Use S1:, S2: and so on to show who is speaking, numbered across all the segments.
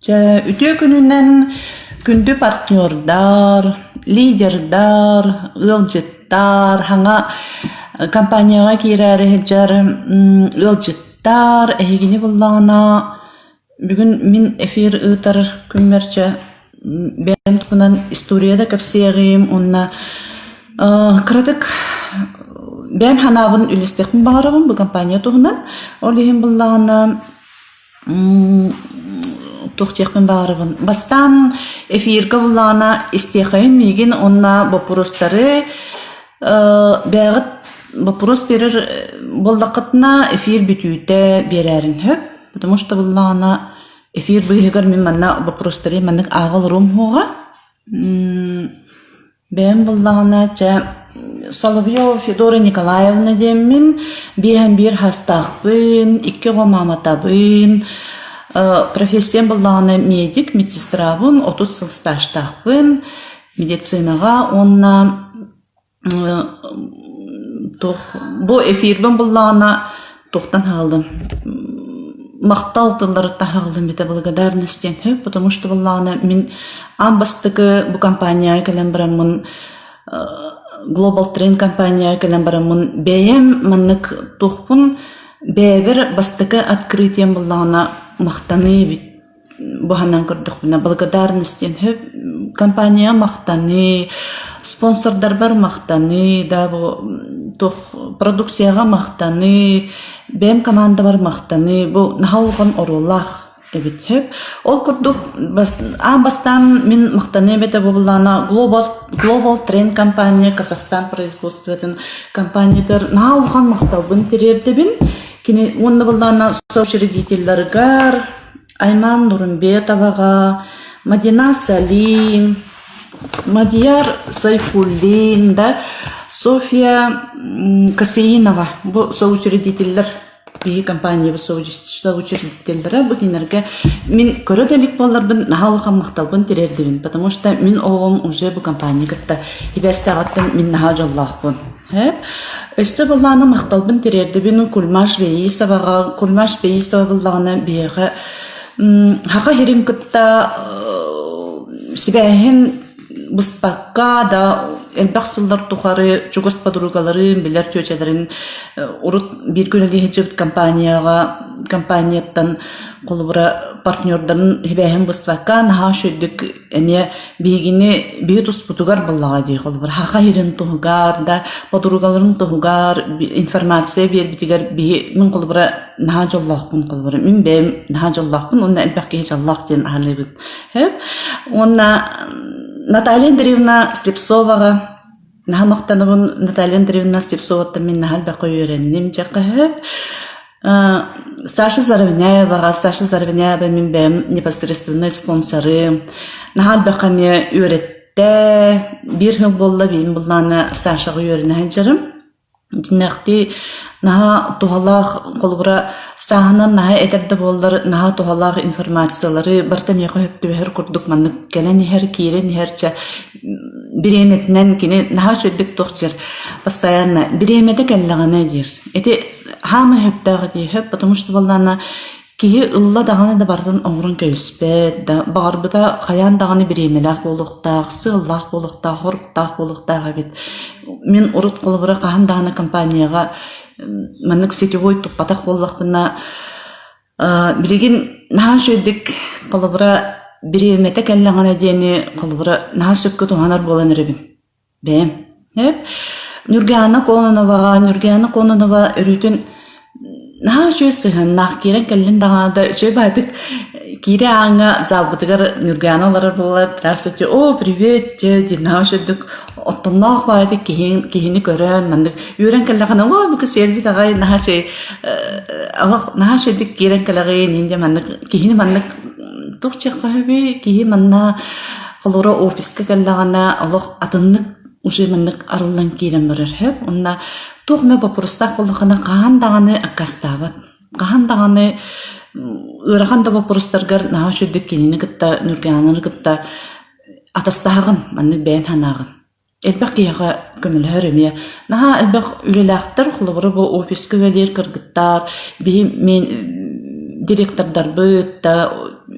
S1: Чэ, үтүө күнүнэн күндү партнердар, лидердар, ыалдьыттар, хаҥа компанияҕа киирээри сылдьар ыалдьыттар эһигини буллаҕына бүгүн мин эфир ыытар күммэр чэ бэйэм туһунан история да кэпсиэҕим уонна кыратык бэйэм санаабын үллэстиэхпин баҕарабын бу компания туһунан. Ол иһин буллаҕына Туох диэхпин баҕарабын. Бастаан эфиргэ буллаҕына истиэхэйин миигин уонна боппуруостары бэйэҕит боппуруос биэрэр буоллаххытына эфир бүтүүтэ биэрээрин сөп. Потому что буллаҕына эфир быыһыгар мин манна боппуруостары маннык ааҕа олоруом суоҕа. Бэйэм буллаҕына, чэ, Соловьева Федора Николаевна диэммин, биэһэн биир хастаахпын, икки оҕо мааматабын, профессиям буллаҕына медик, медсестрабын, 30 сыл стажтаахпын медицинаҕа уонна Туох бу эфирбин буллаҕына туохтан хааллым махтал тылларыттан хааллым этэ благодарность диэн сөп потому что буллаҕына мин аан бастакы бу компанияҕа кэлэн бараммын Global Train компанияҕа кэлэн бараммын бэйэм маннык туохпун бэйэбэр бастакы открытием буллаҕына махтаныы эбит быһанан көрдөхпүнэ благодарность диэн сөп компанияҕа махтаныы, спонсордарбар махтаныы, да бу туох продукцияҕа махтаныы, бэйэм командабар махтаныы бу наһаа улахан оруоллаах эбит сөп. Ол курдук аан бастаан мин махтаныам этэ буоллаҕына Global Global Trend компания Казахстан производствотын компаниятыгар наһаа улахан махталбын тириэрдэбин. Кини уонна буоллаҕына соучредителларыгар Айман Нурумбетоваҕа, Мадина Салим, Мадияр Сайфуллин да, Софья Касеинова бу соучредителлэр биһи компаниябыт соучредителлэрэ бу кинилэргэ мин көрө да илик буолларбын наһаа улахан махталбын тириэрдибин, потому что мин оҕом уже бу компания кытта сибээстээҕиттэн мин наһаа дьоллоохпун. Өссө былаана махталбын тириэрдэбин Кульмаш Беисоваҕа. Кульмаш Беисова буллаҕына биһиэхэ Саха сирин кытта сибээһин быспакка да элбэх сыллар тухары чугас подругаларын, билэр чүөчэлэрин урут бииргэ үлэлии сылдьыбыт компанияҕа компанияттан холобура партнердарын сибээһин быспакка наһаа үчүгэйдик эмиэ биһигини биһи туспутугар буоллаҕа дии холобур саха сирин туһугар да подругаларын туһугар информация биэрбитигэр биһи мин холобура наһаа дьоллоохпун холобура мин бэйэм наһаа дьоллоохпун уонна элбэх киһи дьоллоох диэн аһыныыбын уонна Наталья Андреевна Слепцоваҕа наһаа махтанабын. Наталья Андреевна Слепцоваттан мин наһаа элбэххэ үөрэнним дьэ Саша Заровняеваҕа, Саша Заровняева мин бэйэм непосредственнай спонсорым. Наһаа элбэххэ эмиэ үөрэттэ. Биир сыл буолла биир былаана Сашаҕа үөрэнэ сылдьарым. Дьиҥнээхтии наһаа туһалаах, холобура, сааһынан наһаа эдэр да буоллар, наһаа туһалаах информациялары барыта миэхэ сөп түбэһэр курдук маннык кэлэн иһэр, киирэн иһэр чэ бириэмэтинэн кини наһаа үчүгэйдик туох диир постоянно бириэмэтэ кэллэҕинэ диир. Ити хаамай сөптөөх дии сөп, потому что буоллаҕына киһи ылла даҕаны да барытын оҥорон кэбиспэт да, баҕарбыта хайаан даҕаны бириэмэлээх буолуохтаах, сыаллаах буолуохтаах, соруктаах буолуохтаах эбит. Мин урут холобура хаһан даҕаны компанияҕа маннык сетевой туппатах буоллахпына, билигин наһаа үчүгэйдик холобура бириэмэтэ кэллэҕинэ диэни холобура наһаа сөпкө туһанар буолан эрэбин. Бэйэм. Эп. Ньургуйаана Кононоваҕа, Ньургуйаана Кононова өрүүтүн наһаа үчүгэй сыһыаннаах киирэн кэллин даҕаны да үчүгэй баайдык киирэ ааҥҥа залбытыгар Ньургуйаана олорор буолар здравствуйте о привет дьэ диэн наһаа үчүгэйдик оттомноох баайдык киһи киһини көрөн маннык үөрэн кэллэҕинэ оо бука сиэрбит аҕай наһаа үчүгэй олох наһаа үчүгэйдик киирэн кэлэҕин инде маннык киһини маннык туох диэххэ сөбүй киһи манна Холобура, офиска кэллэҕинэ олох атыннык уже маннык арыллан киирэн барар сөп. Уонна туох эмэ боппуруостаах буоллаххына хаһан даҕаны аккаастаабат. Хаһан даҕаны ыарахан да боппуруостаргар наһаа үчүгэйдик кинини кытта, Ньургуйаананы кытта атастаһаҕын, маннык бэйэн санааҕын. Элбэх киһиэхэ көмөлөһөр эмиэ. Наһаа элбэх үлэлээхтэр, холобура, бу офиска үлэлиир кыргыттар, биһи мин директордарбыт да.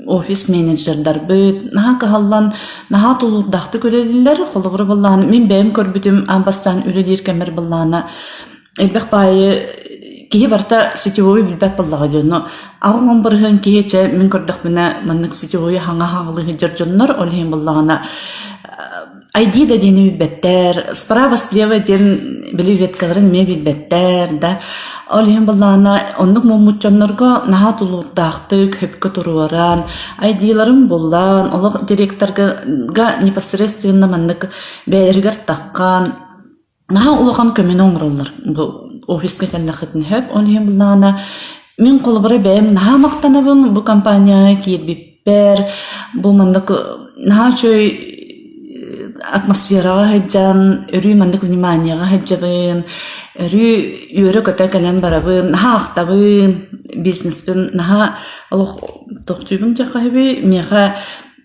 S1: офис менеджердарбыт наһаа кыһаллан, наһаа тулуурдаахтык үлэлииллэр. Холобура буоллаҕына, мин бэйэм көрбүтүм аан бастаан үлэлиир кэммэр буоллаҕына, элбэх баайы киһи барыта сетевойу билбэт буоллаҕа дии. Ону 80% киһи чэ мин көрдөхпүнэ маннык сетевойу хаҥа хаҥалыы сылдьар дьоннор, ол иһин буоллаҕына ID да диэни билбэттэр, справа слева диэн били веткаларын эмиэ билбэттэр да. Ол иһин буоллаҕына оннук муммут дьоннорго наһаа тулуурдаахтык, сөпкө туруоран, ID-ларын буллаан, олох директорга непосредственно маннык бэйэлэригэр таххан Наһаа улахан көмөнү оҥороллор бу офиска кэллэххитинэ сөп. Ол иһин буллаҕына мин холобура бэйэм наһаа махтанабын бу компанияҕа киирбиппэр, бу маннык наһаа үчүгэй атмосфераҕа сылдьан, өрүү маннык вниманиеҕа сылдьабын, өрүү үөрэ-көтө кэлэн барабын, наһаа ахтабын бизнеспин наһаа олох тохтуубун диэххэ сөбүй, миэхэ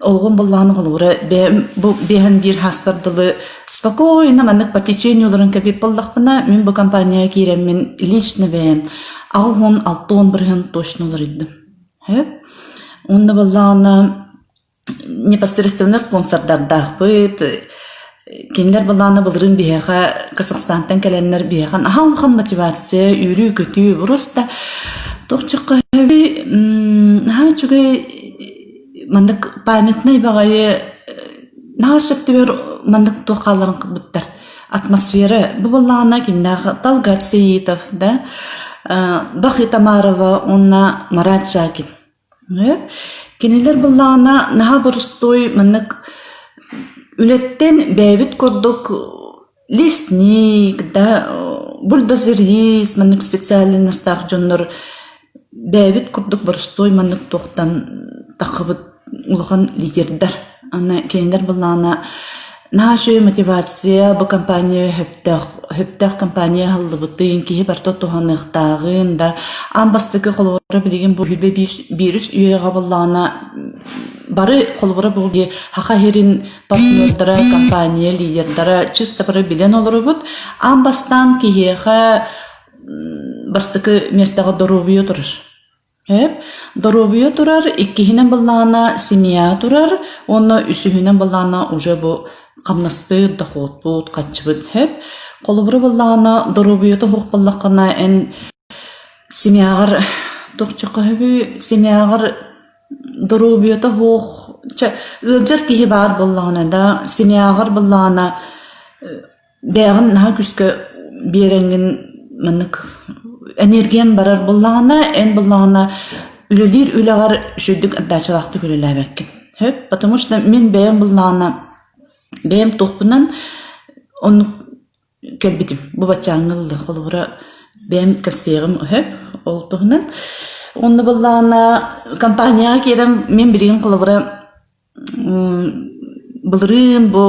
S1: Олоҕум былаана холобура бэйэм бу биэһэн биир сааспар дылы спокойно маннык по течению олорон кэлбит буоллахпына, мин бу компанияҕа киирэммин лично бэйэм 86-60% точно уларыйдым. Сөп. Уонна буоллаҕына непосредственно спонсордардаахпыт. Кинилэр былаана былырыын биһиэхэ Казахстантан кэлэннэр биһиэхэ наһаа улахан мотивация, үөрүү-көтүү просто туох наһаа үчүгэй маннык памятнай баҕайы наһаа сөп түбэр маннык туох хаалларан буттар атмосфера бу буоллаҕына кимнээх Талгат Сеитов да Бахи Тамарова уонна Марат Жакин кинилэр буоллаҕына наһаа борустуой маннык үлэттэн бэйэбит курдук лесник да бульдозерист маннык специальностаах дьоннор бэйэбит курдук боростуой маннык туохтан таххыбыт улахан лидердэр. Аны кинилэр былаана наһаа үчүгэй мотивация бу компания сөптөөх сөптөөх компания аһыллыбытын, киһи барыта туһаныахтааҕын да аан бастакы холобура билигин бу сүүрбэ биирис үйэҕэ буоллаҕына бары холобура бу Саха сирин партнердара, компания лидердара чисто бары билэн олоробут. Аан бастаан киһиэхэ бастакы миэстэҕэ доруобуйа турар. Эп, доруобуйа турар, иккиһинэн былаана семья турар уонна үсүһүнэн былаана уже бу хамнаспыт, дохуоппут, хаччыбыт сөп. Холобура былаана доруобуйата суох буоллаххына эн семьяҕар туох сөбүй семьяҕар доруобуйата суох чэ ыалдьар киһи баар буоллаҕына да семьяҕар былаана бэйэҕин наһаа күүскэ биэрэҥҥин маннык энергиян барар буоллаҕына эн буоллаҕына үлэлиир үлэҕэр үчүгэйдик отдачалаахтык үлэлээбэккин сөп потому что мин бэйэм буоллаҕына бэйэм туохпунан оннук кэлбитим. Бу баччааҥҥа ылла. Холобура, бэйэм кэпсиэҕим өһө ол туһунан. Уонна буоллаҕына компанияҕа киирэн мин билигин холобура былырыын бу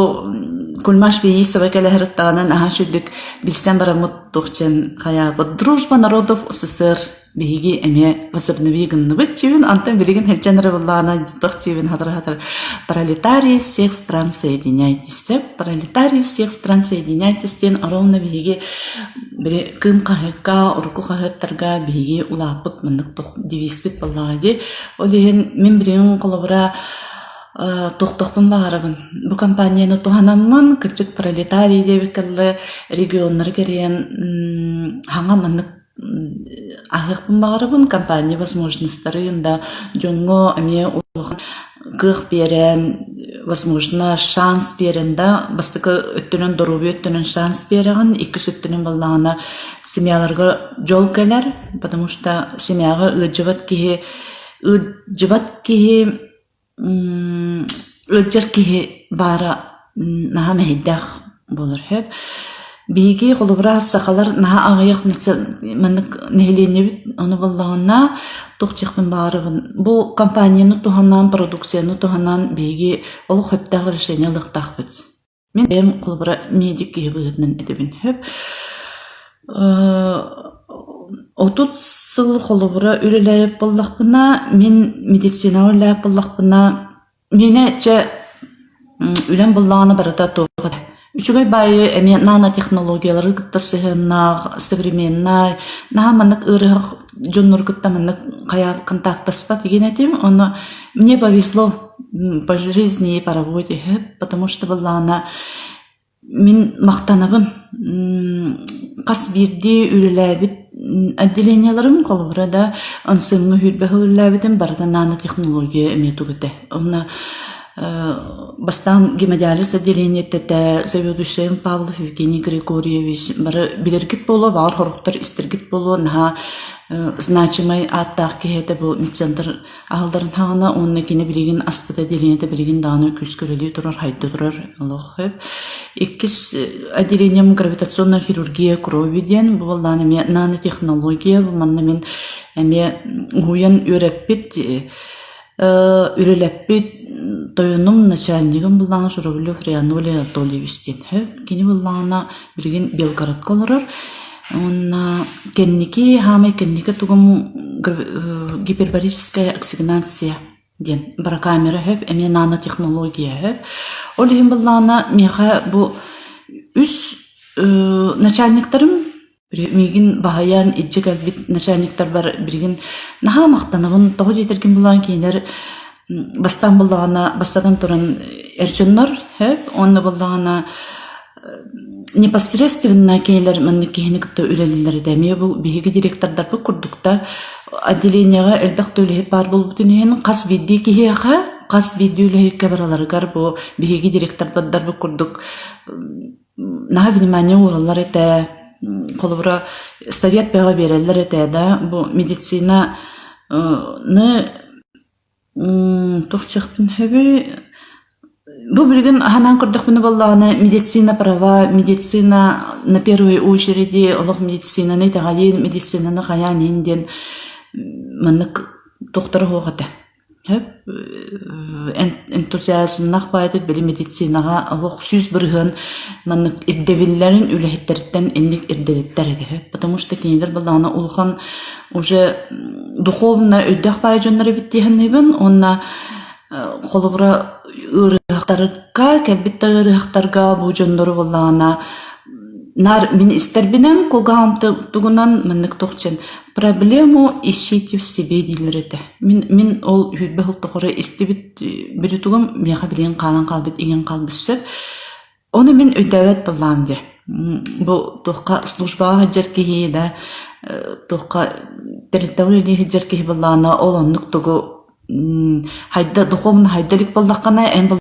S1: Кульмаш Венисова кэлэ сырыттаҕына наһаа үчүгдүк билсэн бараммыт туох диэн хайаабыт «Дружба народов СССР» биһиги эмиэ возобнови гынныбыт дьиибин, онтон билигин сылдьан эрэ буоллаҕына туох дьиибин хатыра-хатыра «Пролетарии всех стран соединяйтесь» «Пролетарии всех стран соединяйтесь» диэн ровно биһиги били Кыым хаһыакка, урукку хаһыаттарга биһиги улааппыт маннык туох девизпит буоллаҕа дии. Ол иһин мин билигин холобура туохтуохпун баҕарабын. Бу компанияны туһанаммын, кырдьык пролетарий диэбиккэ дылы регионнары кэрийэн хаҥа маннык Аһыахпын баҕарабын, компания возможностарын да дьоҥҥо эмиэ улахан кыах биэрэн, возможно, шанс биэрэн да, бастакы өттүнэн доруобуйа өттүнэн шанс биэрэҕин, иккис өттүнэн буоллаҕына семьяларга дьол кэлэр, потому что семьяҕа ыалдьыбат киһи ыалдьыбат киһи Ыалдьар киһи баара наһаа мэһэйдээх буолар сөп. Биһиги холобура сахалар наһаа аҕыйах маннык нэһилиэнньэбит ону буоллаҕына туох диэхпин баҕарабын бу компанияны туһанан продукцияны туһанан биһиги олох сөптөөх решение ылыахтаахпыт. Мин бэйэм холобура медик киһи быһыытынан этэбин сөп. 30 сыл холобура үлэлээбит буоллахпына, мин медицинаҕа үлэлээбит буоллахпына, миэнэ чэ үлэм буоллаҕына барыта туох этэ. Үчүгэй баайы эмиэ нанотехнологиялары кытта сыһыаннаах, современнай, наһаа маннык ыарыһах дьоннору кытта маннык хайа контактаспат игин этим. Ону мне повезло по жизни и по работе, потому что былаана мин махтанабын хас биирдии үлэлээбит отделениеларым холобура да ансыыҥҥа сүүрбэ сыл үлэлээбитим барыта нанотехнология эмиэ тугу этэ. Онно Бастаан гемодиализ отделениета этэ, заведующайым Павлов Евгений Григорьевич бары билэргит буолуо, баҕар хоруктар истэргит буолуо, наһаа значимай ааттаах киһи этэ бу медцентр аһылларын саҕана уонна кини билигин аспыт отделениета билигин даҕаны күүскэ үлэлии турар, хайда турар олох сөп. Иккис отделением гравитационная хирургия крови диэн, бу буоллаҕына эмиэ нанотехнология, бу манна мин эмиэ уһуйан үөрэппит Үлэлэппит тойонум, начальнигым буллаҕына Журавлев Рианолий Анатольевич диэн сөп. Кини буллаҕына билигин Белгородка олорор. Уонна кэнники, хаамай кэнники тугум гипербарическая оксигенация диэн барокамера сөп, эмиэ нанотехнология сөп. Ол иһин буллаҕына миэхэ бу үс начальниктарым Миигин баһыйан илдьэ кэлбит начальниктарбар билигин наһаа махтанабын. Тоҕо диэтэргин булан кинилэр бастаан буллаҕына бастатан туран эр дьоннор сөп уонна буллаҕына непосредственно кинилэр маннык киһини кытта үлэлииллэр этэ. Эмиэ бу биһиги директордарбыт курдук да отделениеҕа элбэх да үлэһит баар буолбутун иһин хас биирдии киһиэхэ, хас биирдии үлэһиккэ барыларыгар бу биһиги директордарбыт курдук наһаа внимание уураллар этэ, холобура совет бөҕө биэрэллэр этэ да, бу медицина ны туох диэхпин сөбүй бу билигин санаан көрдөхпүнэ буоллаҕына медицина права, медицина на первой очереди олох медицинаны итэҕэйиин, медицинаны хайаан иһин диэн маннык туохтара суох этэ. Сөп энтузиазмнаах баайдык били медицинаҕа олох 100% маннык ирдэбиллэрин үлэһиттэриттэн инник ирдэбиттэр этэ сөп потому что кинилэр былаана улахан уже духовно өйдөөх баай дьоннор эбит дии саныыбын уонна холобура ыарыһахтарга кэлбит да ыарыһахтарга бу дьоннору буоллаҕына наар мин истэрбинэн кулгааҕым тугунан маннык туох диэн Проблему ищите в себе дииллэр этэ. Мин мин ол сүүрбэ сыл тухары истибит бүрүтүгүм миэхэ билигин хаалан хаалбыт, иҥэн хаалбыт сөп. Ону мин өйдөөбөт буоллаҕым дии. Бу туохха службаҕа сылдьар киһи да, туохха тэрилтэҕэ үлэлии сылдьар киһи буоллаҕына, ол оннук тугу хайда духовно хайда илик буоллаххына эн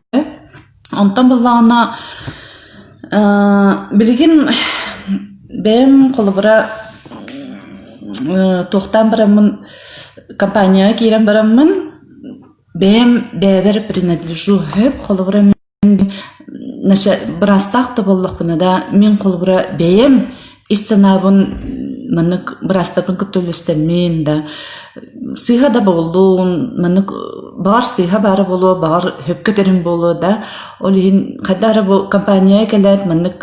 S1: Онтон буоллаҕына билигин бэйэм холобура туохтаан бараммын компанияҕа киирэн бараммын бэйэм бэйэбэр принадлежу сөп холобура быраастаах да буоллахпына да мин холобура бэйэм ис санаабын маннык быраастарбын кытта үллэстэммин да сыыһа да буоллун маннык баҕар сыыһа баара буолуо баҕар сөпкө этэрим буолуо да ол иһин хайдах эрэ бу компанияҕа кэлээт маннык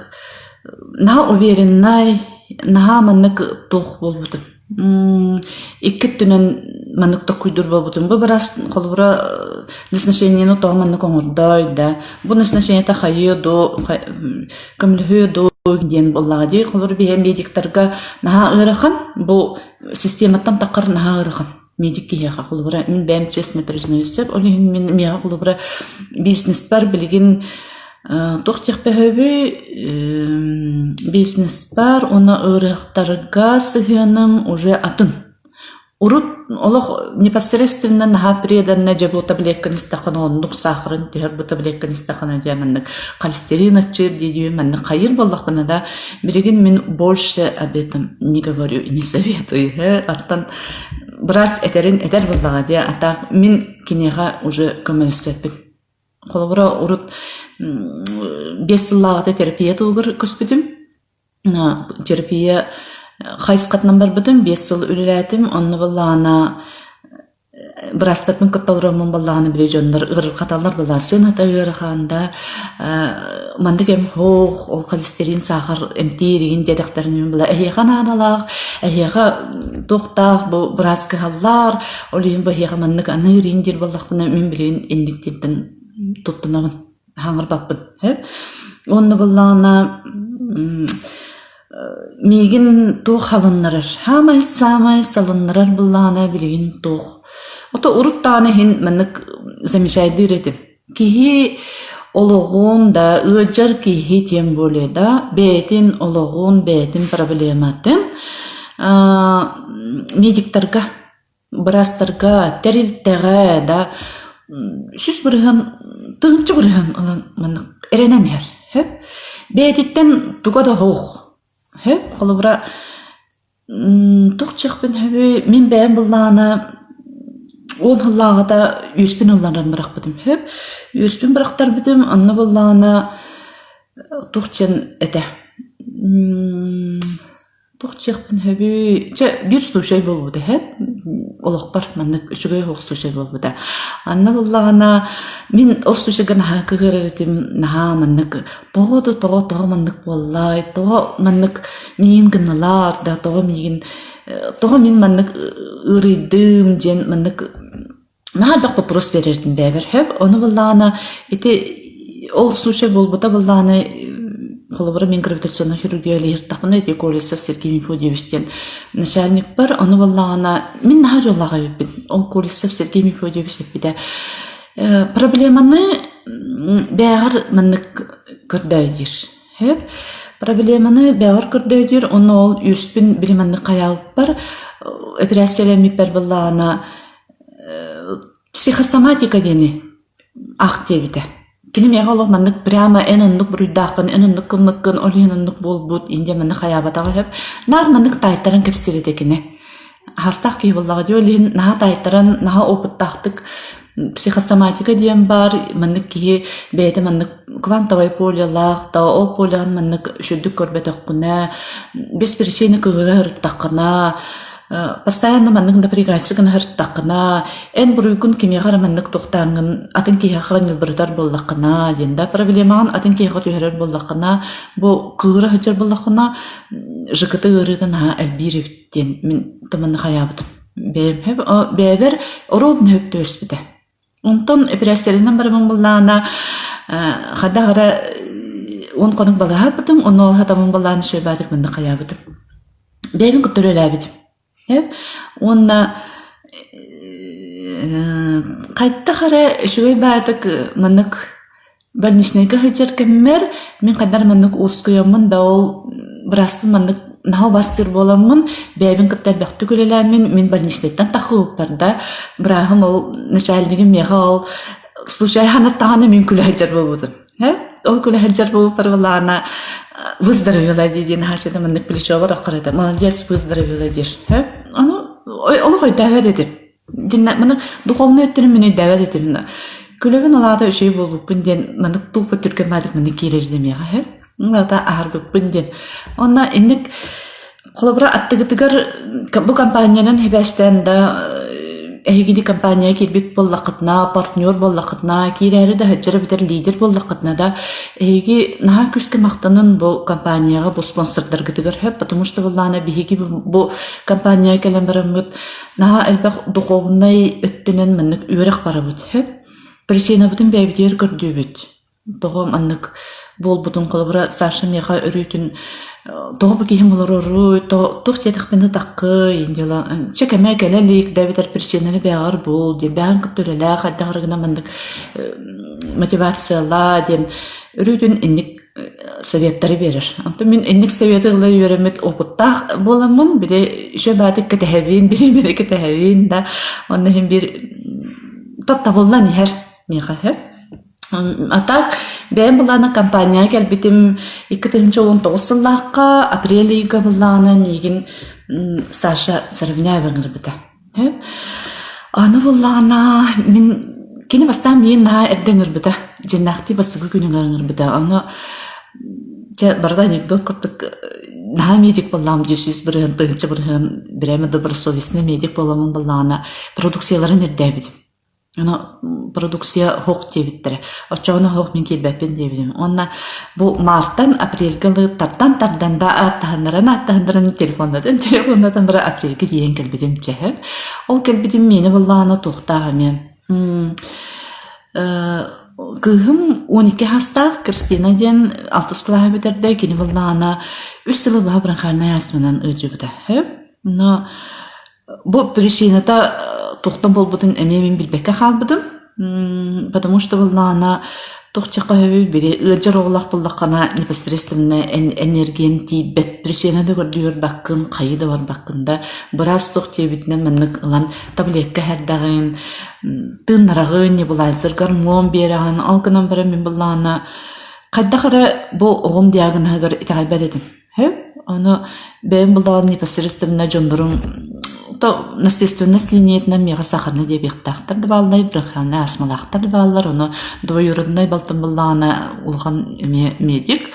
S1: наһаа увереннай наһаа маннык туох буолбутум Икки өттүнэн маннык токкуйдуур буолбутум. Бу быраас холобура назначениены тоҕо маннык оҥордой да, бу назначениета хайыа дуу, көмөлөһүө дуу диэн буоллаҕа дии. Холобура биһиги медиктарга наһаа ыарахан, бу систематтан таххар наһаа ыарахан медик киһиэхэ. Холобура мин бэйэм честно признаюсь сөп, ол иһин мин миэхэ холобура бизнеспэр билигин Туох диэхпэ сөбүй, бизнеспэр уонна ыарыһахтарга сыһыаным уже атын. Урут олох непосредственно наһаа преданно дьэ бу таблетканы истэххинэ оннук саахарын түһэр, бу таблетканы истэххинэ дьэ маннык холестерин аччыыр дии-дии маннык хайыыр буоллахпына да, билигин мин больше об этом не говорю и не советую. Оттон быраас этэрин этэр буоллаҕа дии, а так мин киниэхэ уже көмөлөспөппүн. Холобура, урут 5 сыллааҕыта терапия туһугар көспүтүм. Терапия хайысхатынан барбытым, 5 сыл үлэлээтим. Онно буоллаҕына быраастарбын кытта олороммун буоллаҕына били дьоннор ыарырҕаталлар буоллар сыаната ыарахан да маннык эм суох, ол холестерин, саахар эмтиир игин диэтэхтэринэ була эһиэхэ наадалаах, эһиэхэ туохтаах бу быраас кыһаллар, Ол иһин бу эһиэхэ маннык аныыр иин диир буоллахпына, мин билигин инниктиинтэн туттунабын. Хаҥырбаппын. Уонна буоллаҕына миигин туох халыннарар? Саамай саамай салыннарар буоллаҕына билигин туох? Ото урут даҕаны иһин маннык замечайдыыр этим. Киһи олоҕун да ыалдьар киһи тем более да бэйэтин олоҕун, бэйэтин проблематын медиктарга Быраастарга, тэрилтэҕэ да 100%, 1000% ылан маннык эрэнэн иһэр. Сөп. Бэйэтиттэн туга да суох. Сөп. Холобура, туох диэхпин сөбүй, мин бэйэм былаана 10 сыллааҕыта үөспүн ылларан бырахпытым. Сөп. Үөспүн бырахтарбытым, онно былаана туох диэн этэ Туох диэхпин сөбүй, чэ биир случай буолбута үһү, олохпор маннык үчүгэй оһох случай буолбута. Анна буоллаҕына мин ол случайга наһаа кыыһырар этим, наһаа маннык тоҕо да тоҕо тоҕо маннык буоллай, тоҕо маннык миигин гыннылар да, тоҕо миигин тоҕо мин маннык ыарыйдым диэн маннык Наһаа элбэх боппуруос биэрэртин бэйэбэр сөп. Ону буоллаҕына ити ол случай буолбута буоллаҕына холобура мин гравитационнай хирургия үлэһиттахпына ити Колесов Сергей Мефодьевич диэн начальникпар ону буоллаҕына мин наһаа дьоллоох эбиппин. Ол Колесов Сергей Мефодьевич эппитэ проблеманы бэйэҕэр маннык көрдөө диир. Сөп. Проблеманы бэйэҕэр көрдөө диир уонна ол үөспүн били маннык хайаабыппар эпэрээссийэлэммиппэр буоллаҕына Психосоматика диэни ах диэбитэ. Кини миэхэ олох маннык прямо эн оннук буруйдааххын, эн оннук гыммыккын, ол иһин оннук буолбут, индия маннык хайаабатаҕа сөп. Наар маннык таайтаран кэпсиир этэ кини. Аһастаах киһи буоллаҕа дии, ол иһин наһаа таайтаран, наһаа опыттаахтык психосоматика диэн баар, маннык киһи бэйэтэ маннык квантовай полялаах да, ол поляҕын маннык үчүгдүк көрбөтөххүнэ, без причины кыыһыра сырыттаххына, Постоянно маннык напрягаться гына сырыттаххына, эн буруйгун кимиэхэ эрэ маннык туохтааҥҥын атын киһиэхэ ньылбырытар буоллаххына диэн да проблемаҕын атын киһиэхэ түһэрэр буоллаххына, бу кыыра сылдьар буоллаххына, ЖКТ ыарыыта наһаа элбиир эбит диэн мин тыманна хайаабытым. Бэйэм бэйэбэр оруобуна сөп түбэспитэ. Онтон эпэрээссийэлэнэн барабын буоллаҕына, хайдах эрэ 10 хонук балаһаабытым, онно ол сатаммын буоллаҕына үчүгэй маннык хайаабытым. Бэйэбин кытта үлэлээбитим. Уонна хайдах эрэ үчүгэй баайдык маннык больничнайга сылдьар кэммэр мин хайдах эрэ маннык уоскуйаммын да ол бырааспын маннык наһаа убаастыыр буоламмын бэйэбин кытта элбэхтик үлэлээммин мин больничнайтан тахсыбыппар да бырааһым ол начальнигым миэхэ ол случай санаттаҕына мин күлэ сылдьар буолбутум. Ол күлэ сылдьар буолбуппар былаана выздоровела дии диэн хаачыта маннык плечобар оххор молодец выздоровела диир. Ону олох өйдөөбөт этим. Дьиннэ маны духовнай өттүнэн мин өйдөөбөт этим. Күлэбин ол аата үчүгэй буолбуппун диэн маннык тууппут түргэн баадык маннык киирэр дэмиэҕэ Аата аһарбыппын диэн. Онно инник холобура аттыгытыгар бу компаниянан сибээстээн да эһигини компанияҕа киирбит буоллаххытына, партнер буоллаххытына, киирээри да сылдьар эбэтэр лидер буоллаххытына да эһиги наһаа күүскэ махтанын бу компанияҕа, бу спонсордаргытыгар сөп, потому что буоллаҕына биһиги бу компанияҕа кэлэн бараммыт наһаа элбэх духовнай өттүнэн маннык үөрэх барабыт сөп. Причинабытын бэйэбитигэр көрдүүбүт. Тоҕо маннык буолбутун холобура Саша миэхэ өрүүтүн тоҕо бу киһим олороруй, туох диэтэхпинэ таккый дьыала чэ кэмэ кэлэ илик да эбэтэр причинаны бэйэҕэр бул диэн бэйэҕин кытта үлэлээ хайдах эрэ гынан маннык мотивациялаа диэн өрүүтүн инник советтары биэрэр. Онтон мин инник советы ыла үөрэммит опыттаах буоламмын били үчүгэй баҕайытык кэтэһэбин, бириэмэни кэтэһэбин да онно иһин биир таптабыллан иһэр миэхэ сөп. А так бэйэм былаана компанияҕа кэлбитим 2019 сыллаахха апрель ыйга былаана миигин Саша Саравняева ыҥырбыта. Аны буоллаҕына мин кини бастаан миигин наһаа эрдэ ыҥырбыта. Дьиҥнээхтии бастакы күнүгэр ыҥырбыта. Ону чэ барыта анекдот курдук наһаа медик буоллаҕым дии 100%, 1000% бирээмэ добросовестный медик буоламмын буоллаҕына продукцияларын ирдээбитим. Ону продукция һуох диэбиттэрэ. Оччоҕуна һуох мин киирбэппин диэбитим. Уонна бу мартан апрельга ылы тардан тардан да ааттаһыннаран ааттаһыннаран телефоннатан телефоннатан бара апрельга тиийэн кэлбитим чэһэ. Ол кэлбитим миэнэ буоллаҕына туохтаах эмиэ. Кыыһым 12 саастаах Кристина диэн алтыс кылааһы бүтэрдэ, кини буоллаҕына үс сылы быһа бронхальнай астманан ыалдьыбыта. Но бу причината туохтан буолбутун эмиэ мин билбэккэ хаалбытым. Потому что буоллаҕына туох диэххэ сөбүй, били ыалдьар оҕолоох буоллаххына непосредственно энергиян тиийбэт причина да көрдүү барбаккын, хайыы да барбаккын да, быраас туох диэбитинэн маннык ылан таблетка иһэрдэҕин, тыыннараҕын, небулайзер гормон биэрэҕин, ол гынан баран мин буоллаҕына хайдах эрэ бу оҕом диагноһыгар итэҕэйбэт этим. Сөп. Ону бэйэм буллаҕым непосредственно дьоннорум то наследственность линиятынан миэхэ сахарный диабеттаахтар да бааллар, бронхиальнай астмалаахтар да бааллар. Ону двоюроднай балтым буллаҕына улахан эмиэ медик,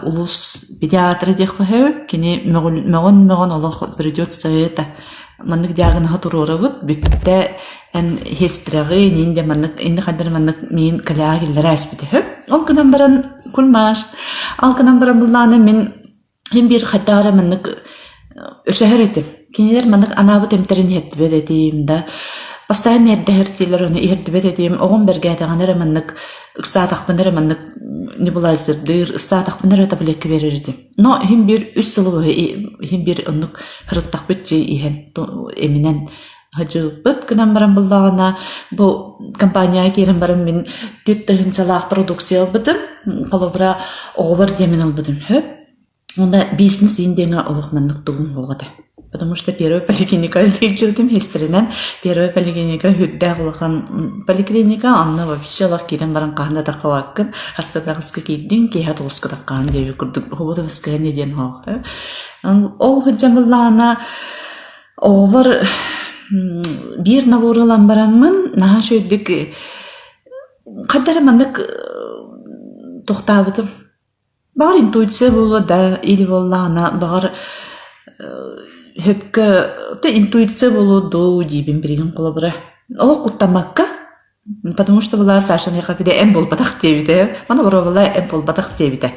S1: улуус педиатра диэххэ сөп. Кини мөҕөн-мөҕөн олох придется это маннык диагноһы туруорабыт, бүттэ эн сестраҕы иниин дьэ маннык инни хайдары маннык миин кэлэҕэ киллэрэ ааспыта үһү. Ол гынан баран кульмаш, ол гынан баран буллаҕына мин син биир хайдах эрэ маннык өсөһөр этим. Кинилэр маннык анаабыт эмтэрин иһэрдибэт этим да, постоянно иһэрдэһэр дииллэр ону иһэрдибэт этим. Оҕом бэргээтэҕинэ эрэ маннык ыксаатахпына эрэ маннык небулайзердыыр, ыстаатахпына эрэ таблетка биэрэр этим. Но иһин биир үс сылы быһа иһин биир оннук ырыттахпыт дии иһэн эминэн Сылдьыбыппыт гынан баран буллаҕына, бу компанияҕа киирэн баран мин 4 тыһыынчалаах продукция ылбытым. Холобура, оҕобор диэмин ылбытым сөп. Уонна бизнес иин диэҥҥэ олох маннык тугум суох этэ. Потому что первая поликлиника үлэлиирдьибитим сиэстэрэнэн первая поликлиника сүрдээх улахан поликлиника, онно вообще олох киирэн баран хаһан да таххыбаккын, сарсыарда аҕыска киирдиҥ, киэһэ тоҕуска таххаҕын диэбит курдук оҕобут воскресенье диэн суох. Ол сылдьан буллаҕына Оҕобор биир набору ылан бараммын наһаа үчүгэйдик хайдах эрэ маннык тохтообутум. Баҕар интуиция буолуо да или буоллаҕына баҕар сөпкө интуиция буолуо дуу диибин билигин холобура. Олох куттаммакка Потому что была Саша миэхэ били эн буолбатах диэбитэ. Маны боруобала эн буолбатах диэбитэ.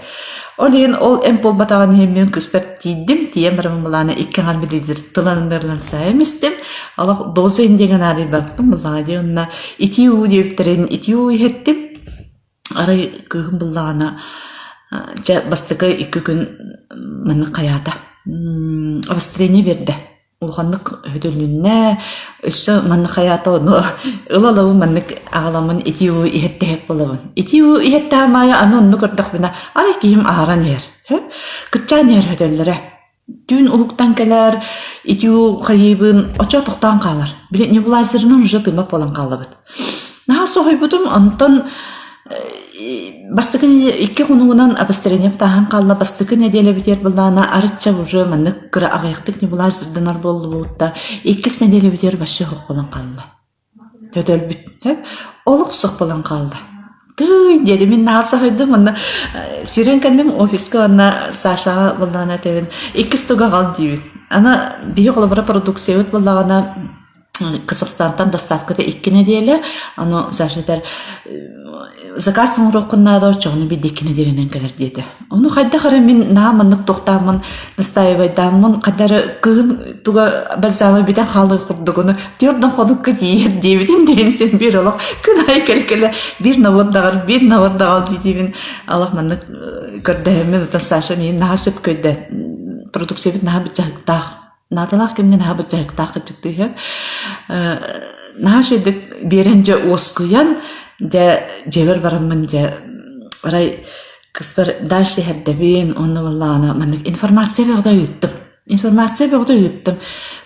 S1: Ол иһин ол эн буолбатаҕын иһин мин кыыспар тиийдим. Тиийэн баран былаана икки аҥар билиитир тыланнарынан сайым истим. Олох доза индиэҥэ наадыйбаппын былаана дии онно итии уу диэбиттэрин итии уу иһэттим. Арай кыыһым быллаҕына дьэ бастакы икки күн маннык хайаата. Обострение биэрдэ. Улаханнык өтөлүннэ, өссө маннык хайаата ону ыла-ылабын маннык аҕаламмын итии уу иһэттэһэр буолабын. Итии уу иһэттэҕим аайы аны онну көрдөхпүнэ, арай киһим аһаран иһэр, кыччаан иһэр өтөллөрө. Түүн уһуктан кэлэр, итии уу хайыыбын оччо тохтоон хаалар. Били небулайзерынан уже тыыммат буолан хаалабыт. Наһаа соһуйбутум, онтон бастакы икки хонугунан обострение тааһан хаалла. Бастакы нэдиэлэбитигэр былаана арычча уже маннык кыра аҕыйахтык небулайзер сырданар буоллубут да, иккис нэдиэлэбитигэр вообще суох буолан хаалла. Төтөлбүт. Олох суох буолан хаалла. Тыый диэри мин наһаа соһуйдум уонна сүүрэн кэллим офиска уонна Сашаҕа былаана этэбин иккис тугу аҕал диибин. Аны биһи холобура продукциябыт буоллаҕына Казахстантан доставката икки нэдиэлэ, ону Саша этэр заказ оҥоруоххун наада, оччоҕуна биирдэ икки нэдиэлэнэн кэлэр диэтэ. Ону хайдах эрэ мин наһаа маннык туохтааммын настаивайдааммын, хайдах эрэ кыһын туга бальзама бүтэн хаалыах курдук, ону түөрт хонукка тиийэр диэбитин диэн син биир олох күн аайы кэлэ-кэлэ биир набор даҕар, биир набор даҕал дии-диибин олох маннык көрдөһөммүн, оттон Саша миигин наһаа сөпкө өйдөөн продукциябыт наһаа быччаһыктаах Наадалаах кэмҥэ наһаа быдьаһыктаах кырдьыктыыһы. Наһаа үчүгэйдик биэрэн дьэ уоскуйан, дьэ дьиэбэр бараммын дьэ арай кыспар дальше иһэрдэбин уонна буоллаҕына маннык информация бөҕөтө ыыттым. Информация бөҕөтө ыыттым.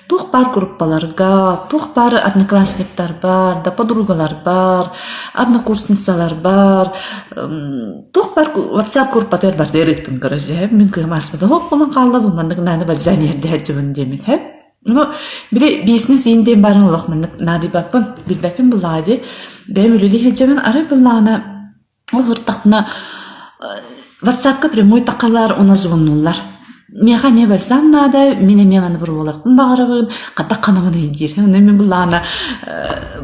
S1: Туох баар группаларга, туох баар одноклассниктарбар, да подругаларбар, однокурсницаларбар, Туох баар WhatsApp группатыгар барытыгар ыыттым короче, мин кыым ааспата хоп буолан хаалла бу маннык нааны бальзам иһэрдэһэр диэмин һэ. Ну, били бизнес иин диэн баарын олох маннык наадыйбаппын, билбэппин буллаҕа дии. Бэйэм үлэлии сылдьабын, арай буллаҕына ол ыртахпына WhatsAppка прямой таххалар уонна звоннуллар. Миэхэ эмиэ бальзам наада, мин эмиэ маны буруолахпын баҕарабын, хатах ханабыный диир. Онно мин былаана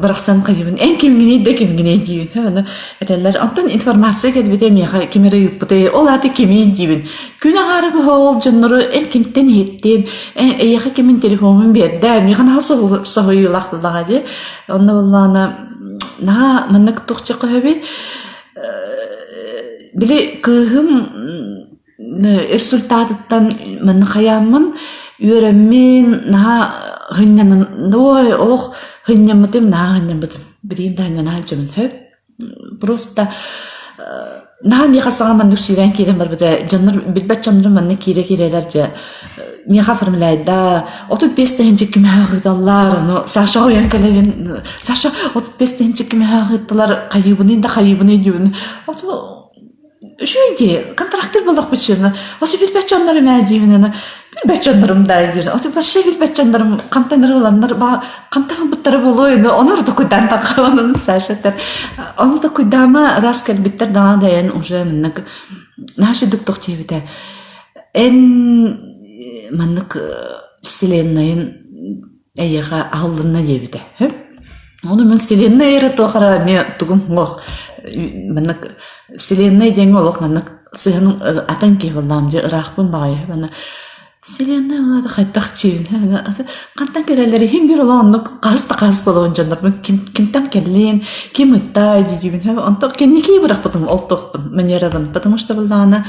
S1: бырахсан хайыбын, эн кимҥиний да кимҥиний диибин. Ону этэллэр, онтон информация кэлбитэ миэхэ ким эрэ ыыппытай, ол аата кимий диибин. Күн аҥаара быһа ол дьоннору эн кимтэн иһиттин, эйиэхэ кимин телефомун биэрдэ, миэхэ наһаа соһуйуулаах буоллаҕа дии. Онно буоллаҕына Наһаа маннык туох диэххэ сөбүй, били кыыһым результатыттан манна хайааммын үөрэммин наһаа сынньанан ой олох сынньаммытым наһаа сынньаммытым билигин да сынньана сылдьабын сөп. Просто наһаа миэхэ саҥа маннык сүүрэн киирэн барбыта дьоннор билбэт дьоннорум манна киирэ-киирэлэр дьэ миэхэ оформляйда 35 тыһыынча кимэһэ ыыталлар ону Сашаҕа ойон кэлэбин Саша 35 тыһыынча кимэһэ ыыттылар хайыыбыный да хайыыбыный диибин Үчүгэй дии, контрактыр буоллахпыт сүүрүнэ. Ото билбэт дьоннорум ээ диибин аны. Билбэт дьоннорум да диир. Ото вообще билбэт дьоннорум хантан ыланнар ба хантан ылбыттара буолуой ону ону токуйдаан таххаланан Сашаттар. Ону токуйдаама раз кэлбиттэр даҕаны дайан уже маннык наһаа сүрдүк тох диэбитэ. Эн маннык вселеннайын эйиэхэ аһыллынна диэбитэ. Ону мин вселенная эрэ туох эрэ эмиэ тугум суох маннык вселенная диэҥҥэ олох маннык сыһыаным атын киһи буоллаҕым дьэ ыраахпын баҕайы манна вселенная ол аата хайдах дьиибин хантан кэлэллэр иһин биир олох оннук хаһыс да хаһыс буолабын дьоннорбун ким кимтэн кэллиэн ким ыттай дии-диибин онтон кэнники бырахпытым ол туохпун манерабын потому что буоллаҕына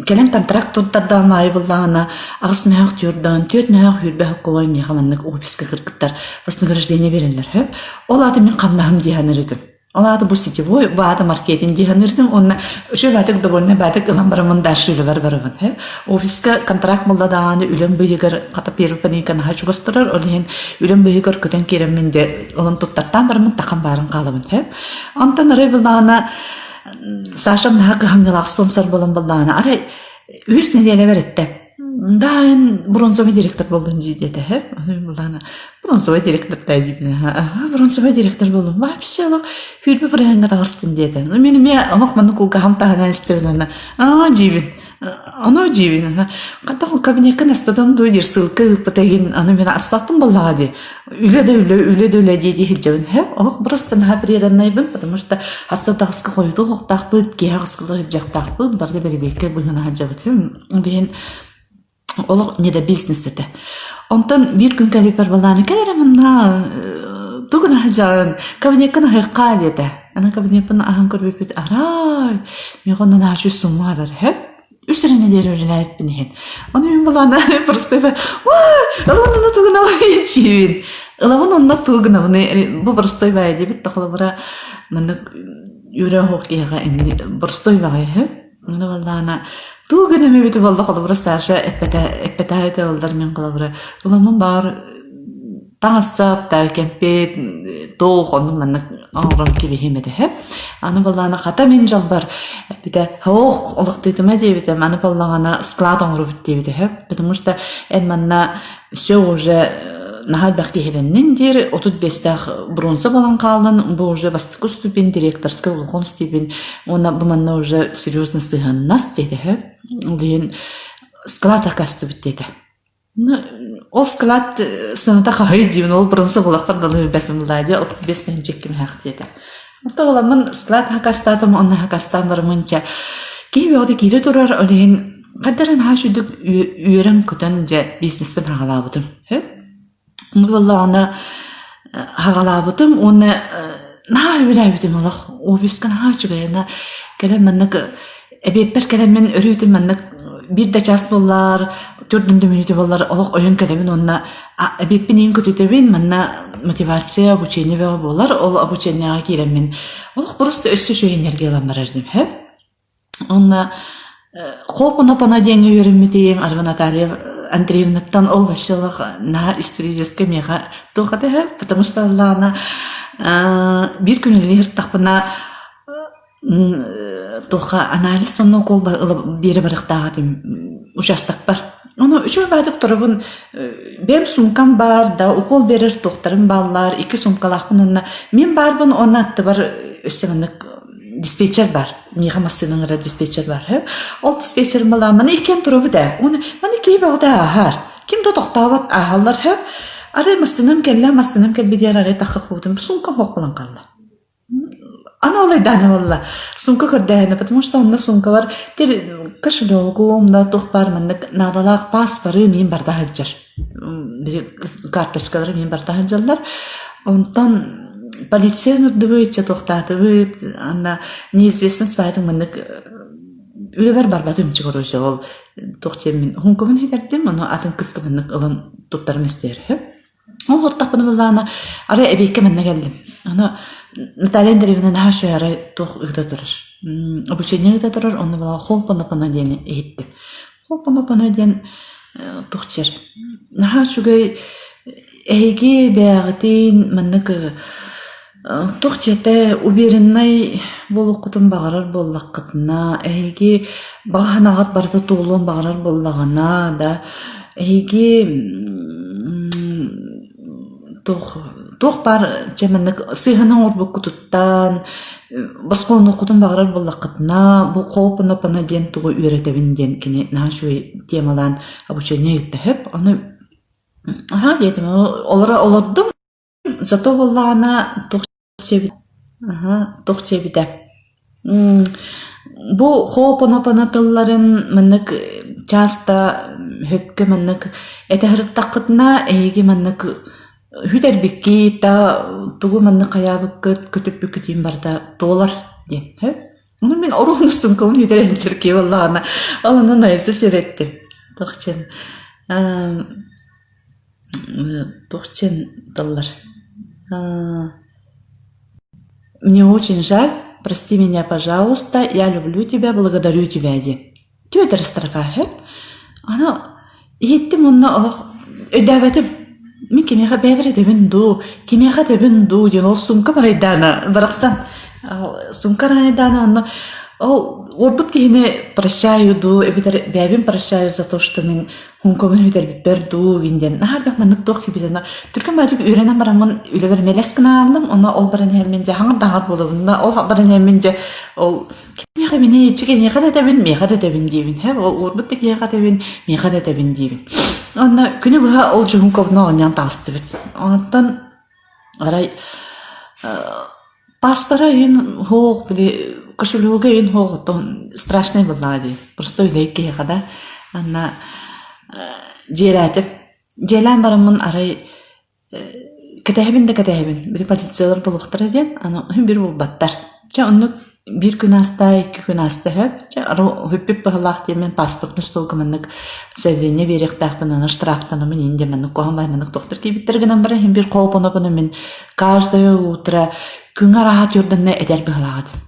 S1: Кэлэн контракт туттардаҕым аайы буоллаҕына, аҕыс мөһөөх түөрдээн, түөрт мөһөөх сүүрбэ холкуобай миэхэ маннык офиска кыргыттар вознаграждение биэрэллэр сөп. Ол аата мин хамнаһым дии саныыр этим. Ол аата бу сетевой, бу аата маркетинг дии саныыр этим уонна үчүгэй баатык довольнай баатык ылан бараммын дальше үлэбэр барабын сөп. Офиска контракт буолла даҕаны үлэм быыһыгар хата первый паника наһаа чугас турар, ол иһин үлэм быыһыгар көтөн киирэммин дьэ ылан туттартаан бараммын тахан баарын хаалабын сөп. Онтон арай буоллаҕына Сашам наһаа кыһамньылаах спонсор буолан буоллаҕына, арай үһүс нэдиэлэбэр эттэ: «Да, эн бронзовый директор буоллун дии» диэтэ һэ. Буоллаҕына бронзовый директор даа диибин аһа бронзовый директор буоллум вообще олох сүүрбэ бырыһыаҥҥа таҕыстым диэтэ. Ну мин эмиэ олох маннык кулгаахым таһынан истэбин уонна аа диибин ону диибин хата кабинекка наспатым дуу диир ссылка ыыппыта иһин аны мин аспаппын буоллаҕа дии Үлэ да үлэ, үлэ да үлэ дии-дии сылдьабын. Һэ, олох просто наһаа преданнайбын, потому что хас да таҕыска хойутуу оһохтоохпут, киэһэ аҕыска сылдьыахтаахпыт, барыта бэрэбиэркэ быһыынан сылдьабыт. Билигин олох не до бизнес этэ. Онтон биир күн кэлиппэр балааны кэл эрэ манна тугун аһадьаан кабинеккын аһыахха диэтэ. Аны кабинеппын аһан көрбүппүт арай миэхэ онно наһаа үчүгэй сумма барар һэ. Үс эрэ нэдиэлэ үлэлээбиппин иһин. Ону мин былаана просто ылабын онно тугу гынабын диибин. Ылабын онно тугу гынабын бу боростой баайа диэбит да холобура маннык үөрэ оһох киһиэхэ инни боростой баҕайы үһү. Ону буоллаҕына тугу гыныам эбитэ буолла холобура Саша эппэтэ эппэтэҕэ эбитэ буоллар мин холобура ыламмын баҕар таҥас-сап, кэмпиэт, туох оннук маннык оҥорон кэбиһиэм этэ үһү. Аны буоллаҕына хата мин дьолбор эппитэ «Һоох, олохтуйтума» диэбитим, аны буоллаҕына склад оҥоробут диэбитэ үһү. Потому что эн манна все уже наһаа элбэх киһилэннин диир, 35-тээх бронза буолан хааллын, бу уже бастакы ступень, директорскай улахан степень уонна бу манна уже серьезно сыһыаннас диэтэ үһү. Ол иһин склад акастыбыт диэтэ. Ол склад сыаната хаһый диибин, ол бронза буолахтар дылы билбэппин булаа дии, 35 тыһыынча иккимэһэх диэтэ. Онто ыламмын склад хакастаатым уонна хакастаан бараммын чэ киһи бөҕөтө киирэ турар, ол иһин хайдах эрэ наһаа үчүгдүк үөрэн-көтөн дьэ бизнеспин саҕалаабытым. Ону буоллаҕына саҕалаабытым уонна наһаа үөрээбитим олох офиска наһаа үчүгэй уонна кэлэн маннык эбиэппэр кэлэммин өрүүтүн маннык биир да чаас буоллар төрдүн да мүнүүтэ буоллар олох ойон кэлэбин уонна эбиэппин иин көтүтэбин манна мотивация обучение бөҕө буолар ол обучениеҕа киирэммин олох просто өссө үчүгэй энергия ылан барар этим Уонна Хоопунапана диэҥҥэ үөрэммитим Арва Наталья Андреевнаттан ол вообще олох наһаа историческай миэхэ туох этэ потому что ыллаҕына биир күн үлэлии сырыттахпына туохха анализ сонно укол биэрэ барыахтаах этим учаастакпар. Ону үчүгэй баайдык турабын бэйэм суумкам баар да укол биэрэр туохтарым бааллар икки суумкалаахпын уонна мин баарбын уонна аттыбар өссө маннык диспетчер бар. Миэхэ массыына ыҥырар диспетчер бар. Ол диспетчерим балаан маны иккиэн турабыт ээ. Уонна маны киһи бөҕөтө ааһар. Ким да тохтообот ааһаллар сөп. Арай массыынам кэллэ, массыынам кэлбитигэр арай тахха куутум суумкам суох буолан хаалла. Аны ол айдаана буолла. Сумка көрдөөһүнэ, потому что онно суумкабар кошелегум да туох баар маннык наадалаах пааспары миин барда сылдьар. Карточкалары миин барда сылдьаллар. Онтон Полиция ыҥырдыбыт, чэ туохтаатыбыт, анна неизвестность баайытын маннык үлэбэр барбатым чэ короче ол туох диэммин уһуҥкубун сүтэрдим, ону атын кыыска маннык ылан туттарым истээр үһү. Ол оттохпуна буоллаҕына арай эбиэккэ манна кэллим. Аны Наталья Андреевна наһаа үчүгэй арай туох ыыта турар, обучение ыыта турар, онно буоллаҕына хооппонопоно диэни иһиттим. Хооппонопоно диэн туох диэр наһаа үчүгэй эһиги бэйэҕитин маннык туох дьиэтэ увереннай буолуоххутун баҕарар буоллаххытына, эһиги баҕа санааҕыт барыта туолуон баҕарар буоллаҕына да, эһиги туох туох баар дьэ маннык сыыһаны оҥорбуккутуттан босхолонуоххутун баҕарар буоллаххытына, бу хооппонопоно диэн тугу үөрэтэбин диэн кини наһаа үчүгэй темалаан обучение ыытта сөп. Ону аһаа диэтим, олоро олордум. Зато буоллаҕына туох диэбит аһа туох диэбитэ бу хоопонопоно тылларын маннык часто сөпкө маннык этэ сырыттаххытына эһиги маннык сүтэрбиккит да тугу маннык хайаабыккыт көтүппүккүтүн барыта туолар диэн сөп. Ону мин оруону сумкабын сүтэрэн сэргии буоллаҕына ол онон айса сүрэттим туох диэн Туох диэн тыллар Мне очень жаль, прости меня, пожалуйста, я люблю тебя, благодарю тебя диэн. Түөтэр строка сөп. Аны иһиттим уонна олох өйдөөбөтүм. Мин кимиэхэ бэйэбэр этэбин дуу, кимиэхэ этэбин дуу диэн ол сумка арайдаана барахсан. Сумка арайдаана онно ол уорбут киһини прощаю дуу эбэтэр бэйэбин прощаю за то, что мин Хонкоҥҥа сүтэрбиппэр дуу игин диэн наһаа элбэх маннык туох киирбитэ түргэн баҕайытык үөрэнэн бараммын үлэбэр мэлэс гына ааллым онно ол баран иһэммин дьэ хаҥар да хаҥар буолабын ол баран иһэммин дьэ ол кимиэхэ мини чик эйиэхэ да этэбин миэхэ да этэбин диибин һэ ол уорбут да киһиэхэ этэбин миэхэ да этэбин диибин онно күнү быһа ол дьуһун кобуна оонньоон таҕыстыбыт онтон арай Паспора иһин суох, били кошелега иһин суох, оттон страшнай буоллаҕа дии, просто үлэһит киһиэхэ да. Анна дьиэлээтим. Дьиэлээн бараммын арай кэтэһэбин да кэтэһэбин, били полициялар буолуохтара диэн, аны иһин биир булбаттар. Чэ оннук биир күн ааста, икки күн ааста сөп. Чэ ару бүппүт быһыылаах диэммин паспортный столга маннык заявление биэриэхтээхпин, аны штрафтанаммын иһин диэн маннык куһаҕан баҕайы маннык туохтар киирбиттэр гынан баран иһин биир хоопонопону мин Каждое утро күҥҥэ арааһа түөрдэннэ этэр быһыылаах этим.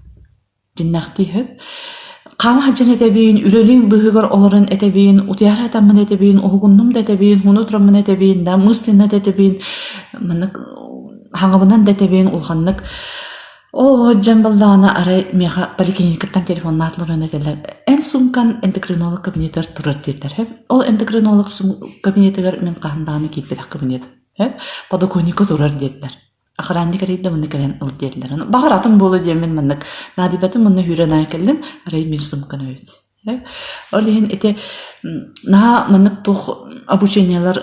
S1: Дьиннэхтии сөп. Хаама сылдьан этэбин, үлэлиим быыһыгар олорон этэбин, утуйаары сытаммын этэбин, уһугуннум да этэбин, ууну тураммын этэбин, да мысленно да этэбин, маннык хаҥабынан да этэбин, улаханнык Оо, дьон буоллаҕына арай миэхэ поликлиникаттан телефоннаатылар уонна этэллэр эн суумкан эндокринолог кабинетыгар турар диэтилэр. Ол эндокринолог кабинетыгар мин хаһан даҕаны киирбэтэх кабинет. Подоконникка турар диэтилэр. Охранник арыйда уонна кэлэн ыл диэтилэр. Баҕар атын буолуо диэммин маннык наадыйбатым уонна сүүрэн аайы кэллим, арай мин суумканы эбит. Ол иһин ити наһаа маннык туох обучениелар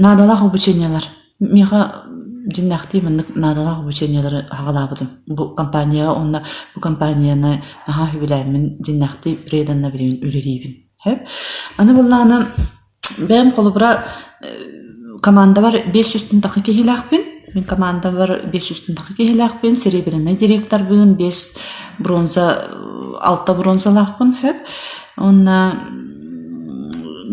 S1: наадалаах обучениелар миэхэ дьиҥнээхтии маннык наадалаах обучениелары аҕалаабытым. Бу компания уонна бу компанияны наһаа сөбүлээммин дьиҥнээхтии преданно билигин үлэлиибин. Аны буоллаҕына Бэйэм холобура командабар 500 тахха киһилээхпин. Мин командабар 500 тахха киһилээхпин, серебряный директорбын, биэс бронза, алта бронзалаахпын сөп. Уонна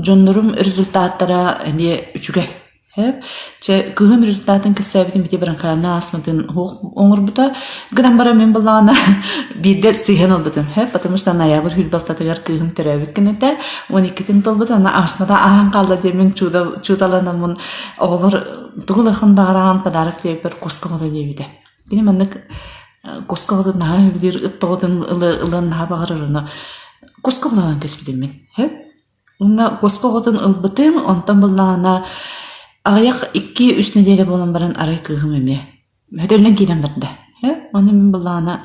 S1: дьоннорум результаттара эмиэ үчүгэй. Сөп. Чэ, кыһын результатын кэпсээбитим ити бронхиальнай астматын суох оҥорбута. Гынан баран мин буоллаҕына биирдэ сыыһан ылбытым сөп, потому что ноябрь сүүрбэ алтатыгар кыыһым төрөөбүт күнэ 12-тин туолбута, аны астмата ааһан хаалла диэммин чууталанаммын оҕобор тугу ылыаххын баҕараҕын подарок диэбиппэр куска оҕото диэбитэ. Кини маннык куска оҕотун наһаа сөбүлүүр, ыт оҕотун ылыан наһаа баҕарар, ону куска оҕолонон кэспитим мин сөп. Уонна куска оҕотун ылбытым, онтон буоллаҕына аҕыйах икки-үс нэдиэлэ буолан баран арай кыыһым эмиэ Өтөрүнэн киирэн барда. Ону мин былаана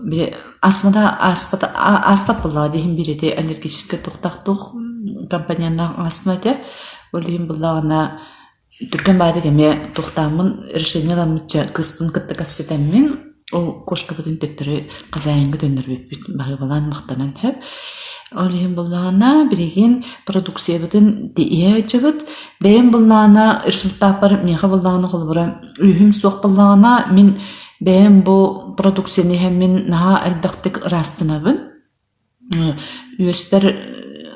S1: били астмата ааспат ааспат буоллаҕа дии иһин биир ити аллергическай туохтаах туох компоненнаах астма этэ. Ол иһин буоллаҕына түргэн баҕайытык эмиэ туохтааммын решение ыламмычча кыыспын кытта кэпсэтэммин ол кошкабытын төттөрү хозяиҥҥа төннөрбүппүт баһыыбалаан махтанан сөп. Ол иһин буоллаҕына билигин продукциябытын иһэ сылдьабыт. Бэйэм буоллаҕына результаппар миэхэ буоллаҕына холобура үһүм суох буоллаҕына мин бэйэм бу продукцияны иһэммин наһаа элбэхтик ыраастанабын. Үөспэр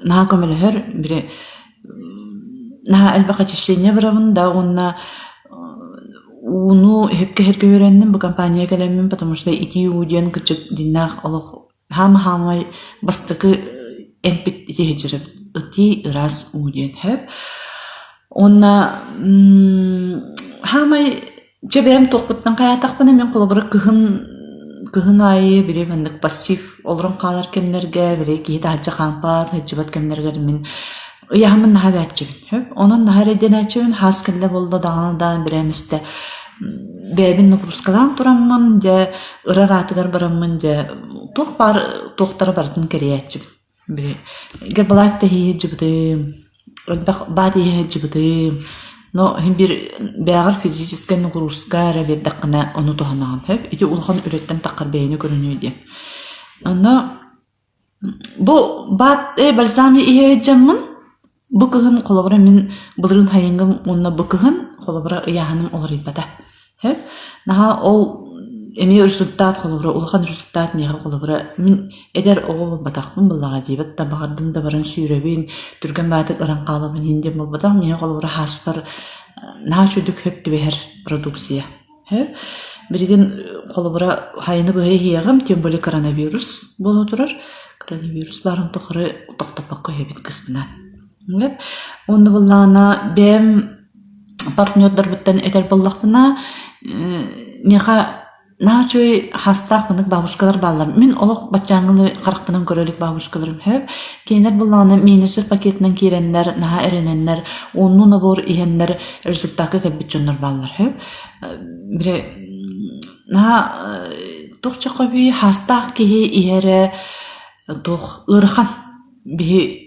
S1: наһаа көмөлөһөр, били наһаа элбэх очищение барабын да уонна ууну иһипкэ иһэргэ үөрэнним бу компания кэлэммин, потому что итии уу диэн кырдьык дьиҥнээх олох хаама-хаамай бастакы эмпит ити сылдьар итии ыраас уу диэн сөп. Уонна хаамай Чэ бэйэм туохпуттан хайаатахпына мин холобура кыһын кыһын аайы били маннык пассив олорон хаалар кэмнэргэ били киһи таһырдьа хаампат, сылдьыбат кэмнэригэр мин ыйааһыммын наһаа эбээччибин сөп. Онон наһаа эрэйдэнээччибин, хаас кэллэ буолла даҕаны да бирээмистэ бэйэбин нагрузкалаан тураммын дьэ ырар аатыгар бараммын дьэ туох баар туохтара барытын кэрийээччибин. Били Гербалаак тэһии сылдьыбытым, элбэх баат иһэ сылдьыбытым, но иһин биир бэйэҕэр физическэй нагрузка эрэ биэрдэххинэ ону туһанаҕын сөп. Ити улахан үлэттэн таххар бэйэни көрүнүү диэн. Онно бу баат бальзам иһэ сылдьаммын Бу кыһын холобура мин былырыын сайыҥҥым уонна бу кыһын холобура ыйааһыным уларыйбата. Сөп. Наһаа ол эмиэ результат холобура улахан результат миэхэ холобура мин эдэр оҕо буолбатахпын буоллаҕа диэбит да баҕардым да баран сүүрэбин, түргэн баҕайытык ыран хаалабын иһин диэн буолбатах миэхэ холобура хааспар наһаа үчүгэйдик сөп түбэһэр продукция. Сөп. Билигин холобура сайыны быһа иһиэҕим, тем более коронавирус буола турар. Коронавирус баарын тухары тохтоппокко иһэбит кыспынан. Сөп. Уонна буоллаҕына бэйэм партнердарбыттан этэр буоллахпына, миэхэ наһаа үчүгэй хастаах маннык бабушкалар бааллар. Мин олох баччааҥҥы харахпынан көрө илик бабушкаларым сөп. Кинилэр буоллаҕына менеджер пакетынан киирэннэр, наһаа эрэнэннэр, уоннуу набор иһэннэр результакка кэлбит дьоннор бааллар сөп. Били наһаа туох чоххобүй хаастаах киһи иһэрэ туох ыарахан биһи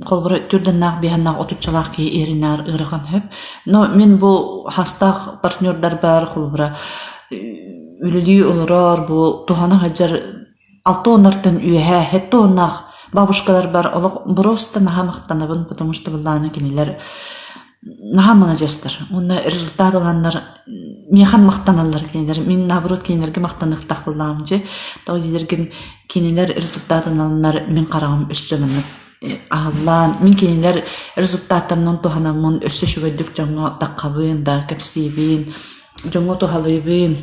S1: холобура түрдэннээх биһаннаах отуччалаах киһи иһэринээр ыарахан сөп. Но мин бу хастаах партнердарбар холобура үлэлии олорор бу туһана сылдьар алта уоннартан үөһээ сэттэ уоннаах бабушкаларбар олох просто наһаа махтанабын, потому что былааны кинилэр наһаа маладьыастар уонна результат ыланнар миэхэ махтаналлар кинилэр мин наоборот кинилэргэ махтаныахтаах буоллаҕым дьэ тоҕо диэтэргин кинилэр результат ыланнар мин хараҕым өссө маннык аһыллаан мин кинилэр результаттарынан туһанаммын өссө үчүгэйдик дьоҥҥо таххабын да кэпсиибин дьоҥҥо туһалыыбын.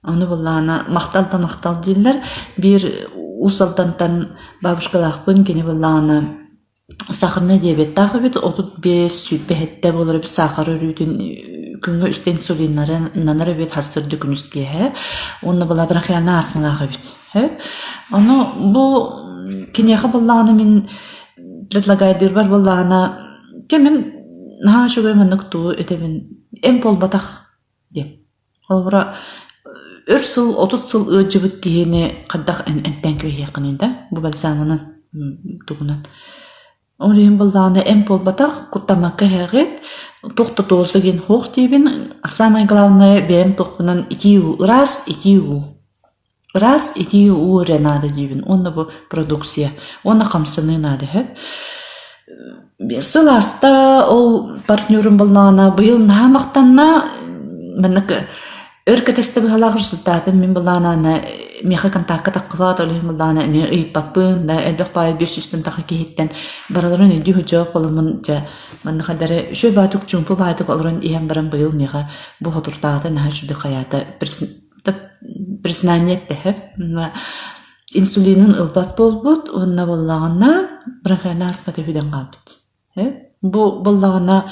S1: Ону буоллаҕына махтал да махтал дииллэр. Биир Уус Алдантан бабушкалаахпын кини буоллаҕына сахарнай диабеттаах эбит, 35 127 буолар эбит саахар өрүүтүн күҥҥэ үстэ инсулиннанар эбит хас төрдү күнүс киэһэ уонна была бронхиальнай астмалаах эбит. Ону бу киниэхэ буоллаҕына мин предлагайдыырбар буоллаҕына чэ мин наһаа үчүгэй маннык тугу этэбин эмп буолбатах диэн. Холобура, өр сыл, 30 сыл ыалдьыбыт киһини хайдах эмтээн кэбиһиэххиний да, бу бальзамынан, тугунан. Ол иһин буоллаҕына эмп буолбатах, куттаммакка иһэҕит, туох да туоса диэн суох диибин. Самое главное бэйэм туохпунан итии уу, ыраас итии уу. Ыраас итии уу эрэ наада диибин уонна бу продукция уонна хамсаныы наада сөп. Сыл ааста ол партнерум буоллаҕына быйыл наһаа махтанна маннык өр кэтэстэ быһалаах результатын мин былаана миэхэ контакка таххыбаат ол иһин былаана эмиэ ыйыппаппын да элбэх баайы 500-тэн таха киһиттэн барыларын өйдүү сылдьыбат буоламмын дьэ манныха дары үчүгэй баатык чуумпу баатык олорон иһэн баран быйыл миэхэ бу хотуртааҕыта наһаа үчүгэй хайаата признание эппэһэ инсулинын ылбат буолбут уонна буоллаҕына бронхиальнай астмата үһүдэн хаалбыт. Бу буоллаҕына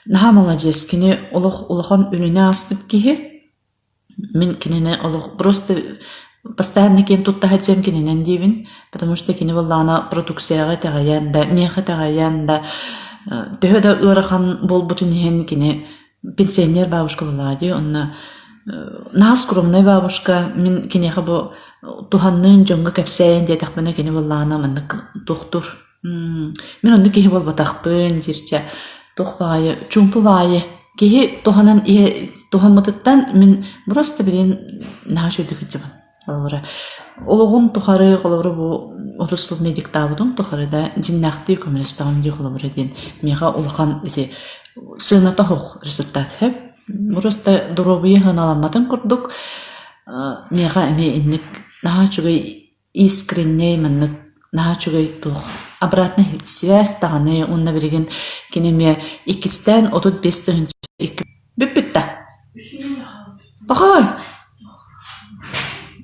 S1: наһаа маладьыас кини олох улахан үлэни ааспыт киһи. Мин кинини олох просто постоянно киэн тутта сылдьыам кининэн диибин, потому что кини буоллаҕына продукцияҕа итэҕэйэн да, миэхэ итэҕэйэн да, төһө да ыарахан буолбутун иһин кини пенсионер бабушка буоллаҕа дии, онно наһаа скромнай бабушка, мин киниэхэ бу туһанныын дьоҥҥо кэпсээн диэтэхпинэ кини буоллаҕына маннык туохтуур мин оннук киһи буолбатахпын диирчэ туох баҕайы чуумпу баҕайы киһи туһанан туһаммытыттан мин просто билигин наһаа үчүгэйдик сылдьабын. Холобура, олоҕум тухары, холобура, бу 30 сыл медиктаабытым тухары да дьиҥнээхтии көмөлөстөҕүм дии холобура диэн миэхэ улахан ити сыаната суох результат сөп. Просто доруобуйа сыаналамматын курдук миэхэ эмиэ инник наһаа үчүгэй искреннэй маннык наһаа үчүгэй туох обратная связь даҕаны уонна билигин кини эмиэ иккистээн 35 тыһыынча бүппүт да Пахай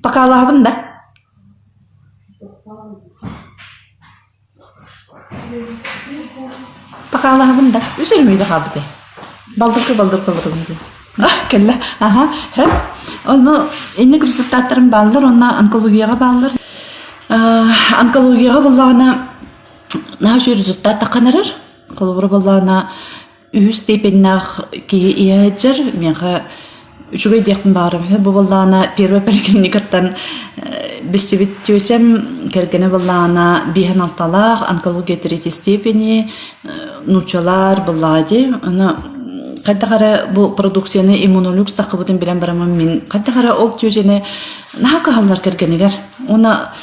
S1: Покалаабын да Покалаабын да үс өрүмүйдэ хаалбытай балдырка балдырка олорбун дии кэллэ аха һэп ону инник результаттарым бааллар уонна онкологияҕа бааллар онкологияҕа буоллаҕына наһаа үчүгэй результат тахханарар холобура буоллаҕына үһүс степеннээх киһи иһэ сылдьар миэхэ үчүгэй диэхпин баҕарабын бу буоллаҕына первый поликлиникаттан билсибит тетям кэргэнэ буоллаҕына биэһэн алталаах онкология третьей степени нууччалар буоллаҕа дии ону хайдах эрэ бу продукцияны иммунолюкс таххыбытын билэн бараммын мин хайдах эрэ ол тетяны наһаа кыһаллар кэргэнигэр уонна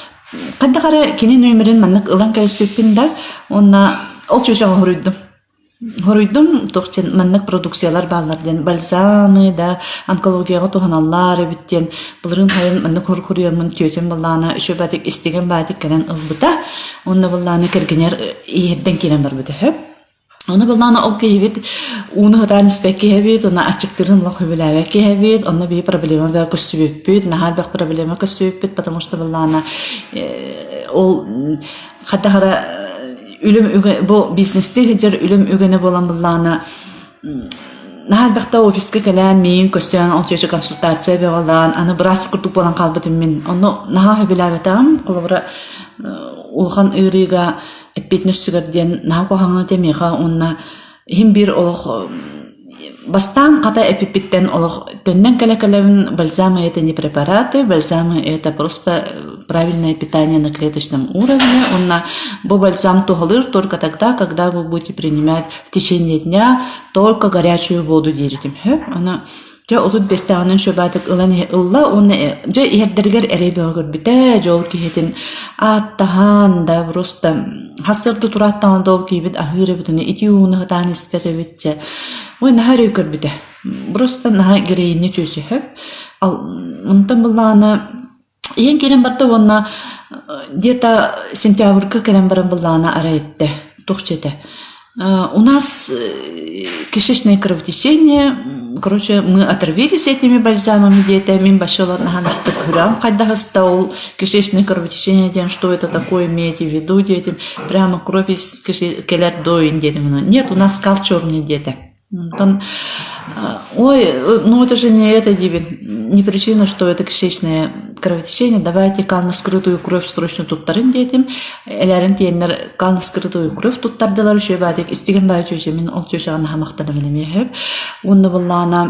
S1: хайдах эрэ кини нүөмэрин маннык ылан кэбиспиппин да уонна ол чүөчэҕэ хоруйдум Хоруйдум туох диэн маннык продукциялар бааллар диэн бальзамы да онкологияҕа туһаналлар эбит диэн былырыын сайын маннык хоруйаммын түөтүм былаана үчүгэй баатык истигэн баатык кэлэн ылбыта уонна былааны кэргэнигэр иһирдэн киирэн барбыта үһү. Ону былаана ол киһибит ууну сатаан испэт киһибит, уонна аччыктыырын олох сөбүлээбэт киһибит, онно биһи проблема бөҕө көрсүбүппүт, наһаа элбэх проблема көрсүбүппүт, потому что былаана ол хайдах эрэ үлэм үгэ бу бизнестии сылдьар үлэм үгэнэ буолан быллаана наһаа элбэхтэ офиска кэлэн миигин көрсөн ол чүөчэ консультация бөҕөлөөн аны быраас курдук буолан хаалбытым мин ону наһаа сөбүлээбэтэҕим холобура улахан ыарыыга эппиэтинэс сүгэр диэн наһаа куһаҕан этэ миэхэ уонна иһин биир олох Бастаан хата эпиппиттэн олох төннөн кэлэ-кэлэбин бальзамы это не препараты, бальзамы это просто правильное питание на клеточном уровне. Уонна бу бальзам туһалыыр только тогда, когда вы будете принимать в течение дня только горячую воду дииритим. Аны дьэ 35-тээҕинэн шөбаатык ылан ылла уонна дьэ иһэрдэригэр эрэй бөҕө көрбүтэ, дьол киһитин ааттаһан да просто Сарсыарда тураат даҕаны да ол киһибит аһыыр эбит уонна итии ууну сатаан испэт эбит дьэ. Ой наһаа эрэй көрбүтэ. Просто наһаа героиня чүөчэһэ. Онтон былаана ийэм кэлэн барда уонна где-то сентябрьга кэлэн баран былаана арай эттэ. Туох дьиэтэ У нас кишечное кровотечение, короче, мы отравились этими бальзамами диэтэ, мин баччалар наһаа ытык хайдах ыста ол кишечное кровотечение диэн что это такое имеете в виду диэтим, прямо кровь из кэлэр дойун диэтим, нет, у нас кал черный диэтэ. Онтон ой, ну это же не это диибин, не причина, что это кишечное кровотечение, давайте кал на скрытую кровь срочно туттарын диэтим. Элээрин тиэннэр кал на скрытую кровь туттардылар үчүгэй баатык истигэн баайы чүөчэ мин ол чүөчэҕэ наһаа махтанабын эмиэ сөп. Уонна буоллаҕына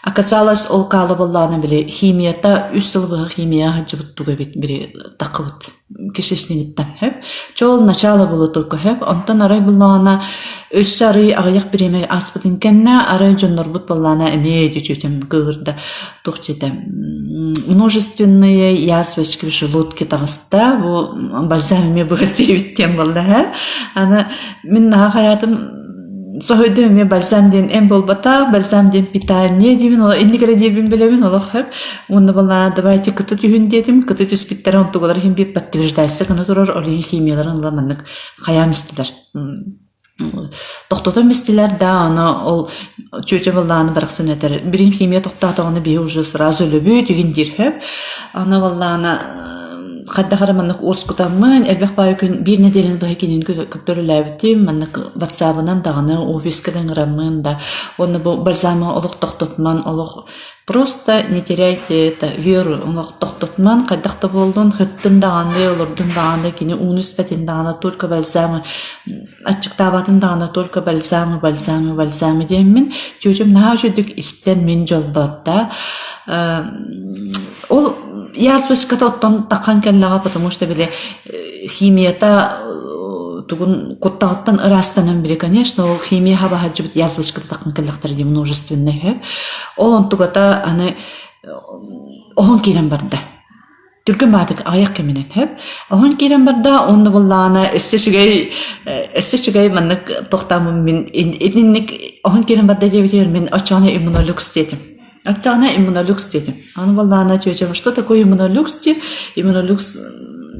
S1: оказалось ол каала буоллаҕына били химията үс сыл быһа химия сылдьыбыт туга эбит били таххыбыт кишечнигиттэн сөп. Чол начало было только сөп. Онтон арай буллаҕына өссө арый аҕыйах бириэмэ ааспытын кэннэ арай дьоннорбут буоллаҕына эмиэ ити чүөчэм кыыһырда туох диэтэ множественные язвочки в желудке таҕыста бу бальзам эмиэ быһа сиэбит диэн буолла ээ аны мин наһаа хайаатым соһуйдум эмиэ бальзам диэн эм буолбатах бальзам диэн питание диибин ол инник эрэ диирбин билэбин олох сөп уонна буоллаҕына давайте кыта түһүн диэтим кыта түспүттэрэ онтугалар иһин биир подтверждайся гына турар ол иһин химияларын ыла маннык хайаан истилэр Тохтотон истилэр да аны ол чүөчэ буоллаҕына барахсан этэр билигин химия тохтоотоҕуна биһи уже сразу өлөбүт игин диир сөп. Аны буоллаҕына хайдах эрэ маннык уоскутаммын элбэх баайы күн биир нэдиэлэни быһа кинини кытта үлэлээбитим маннык ватсабынан даҕаны офиска да ыҥыраммын да уонна бу бальзамы олох тохтотуман олох Просто не теряйте это веру олох тохтотуман хайдах да буоллун һыттын даҕаны олордун даҕаны кини ууну испэтин даҕаны только бальзамы аччыктаабатын даҕаны только бальзамы бальзамы бальзамы диэммин чүөчэм наһаа үчүгдүк истэн мин дьолбор ол язвочката оттон таххан кэллэҕэ потому что били химията тугун куттаҕыттан ыраастанан били конечно ол химия хабаһадьыбыт язвочката таххан кэллэхтэрэ дии множественный Ол онтугата аны Оһон киирэн барда. Түргэн баатык аҕыйах кэминэн сөп. Оһон киирэн барда уонна буоллаҕына өссө үчүгэй өссө үчүгэй маннык тохтооммун мин итинник оһон киирэн барда диэбитигэр мин оччоҕуна иммунолюкс диэтим. Оччоҕуна иммунолюкс диэтим. Аны буоллаҕына тетям что такое иммунолюкс диир. Иммунолюкс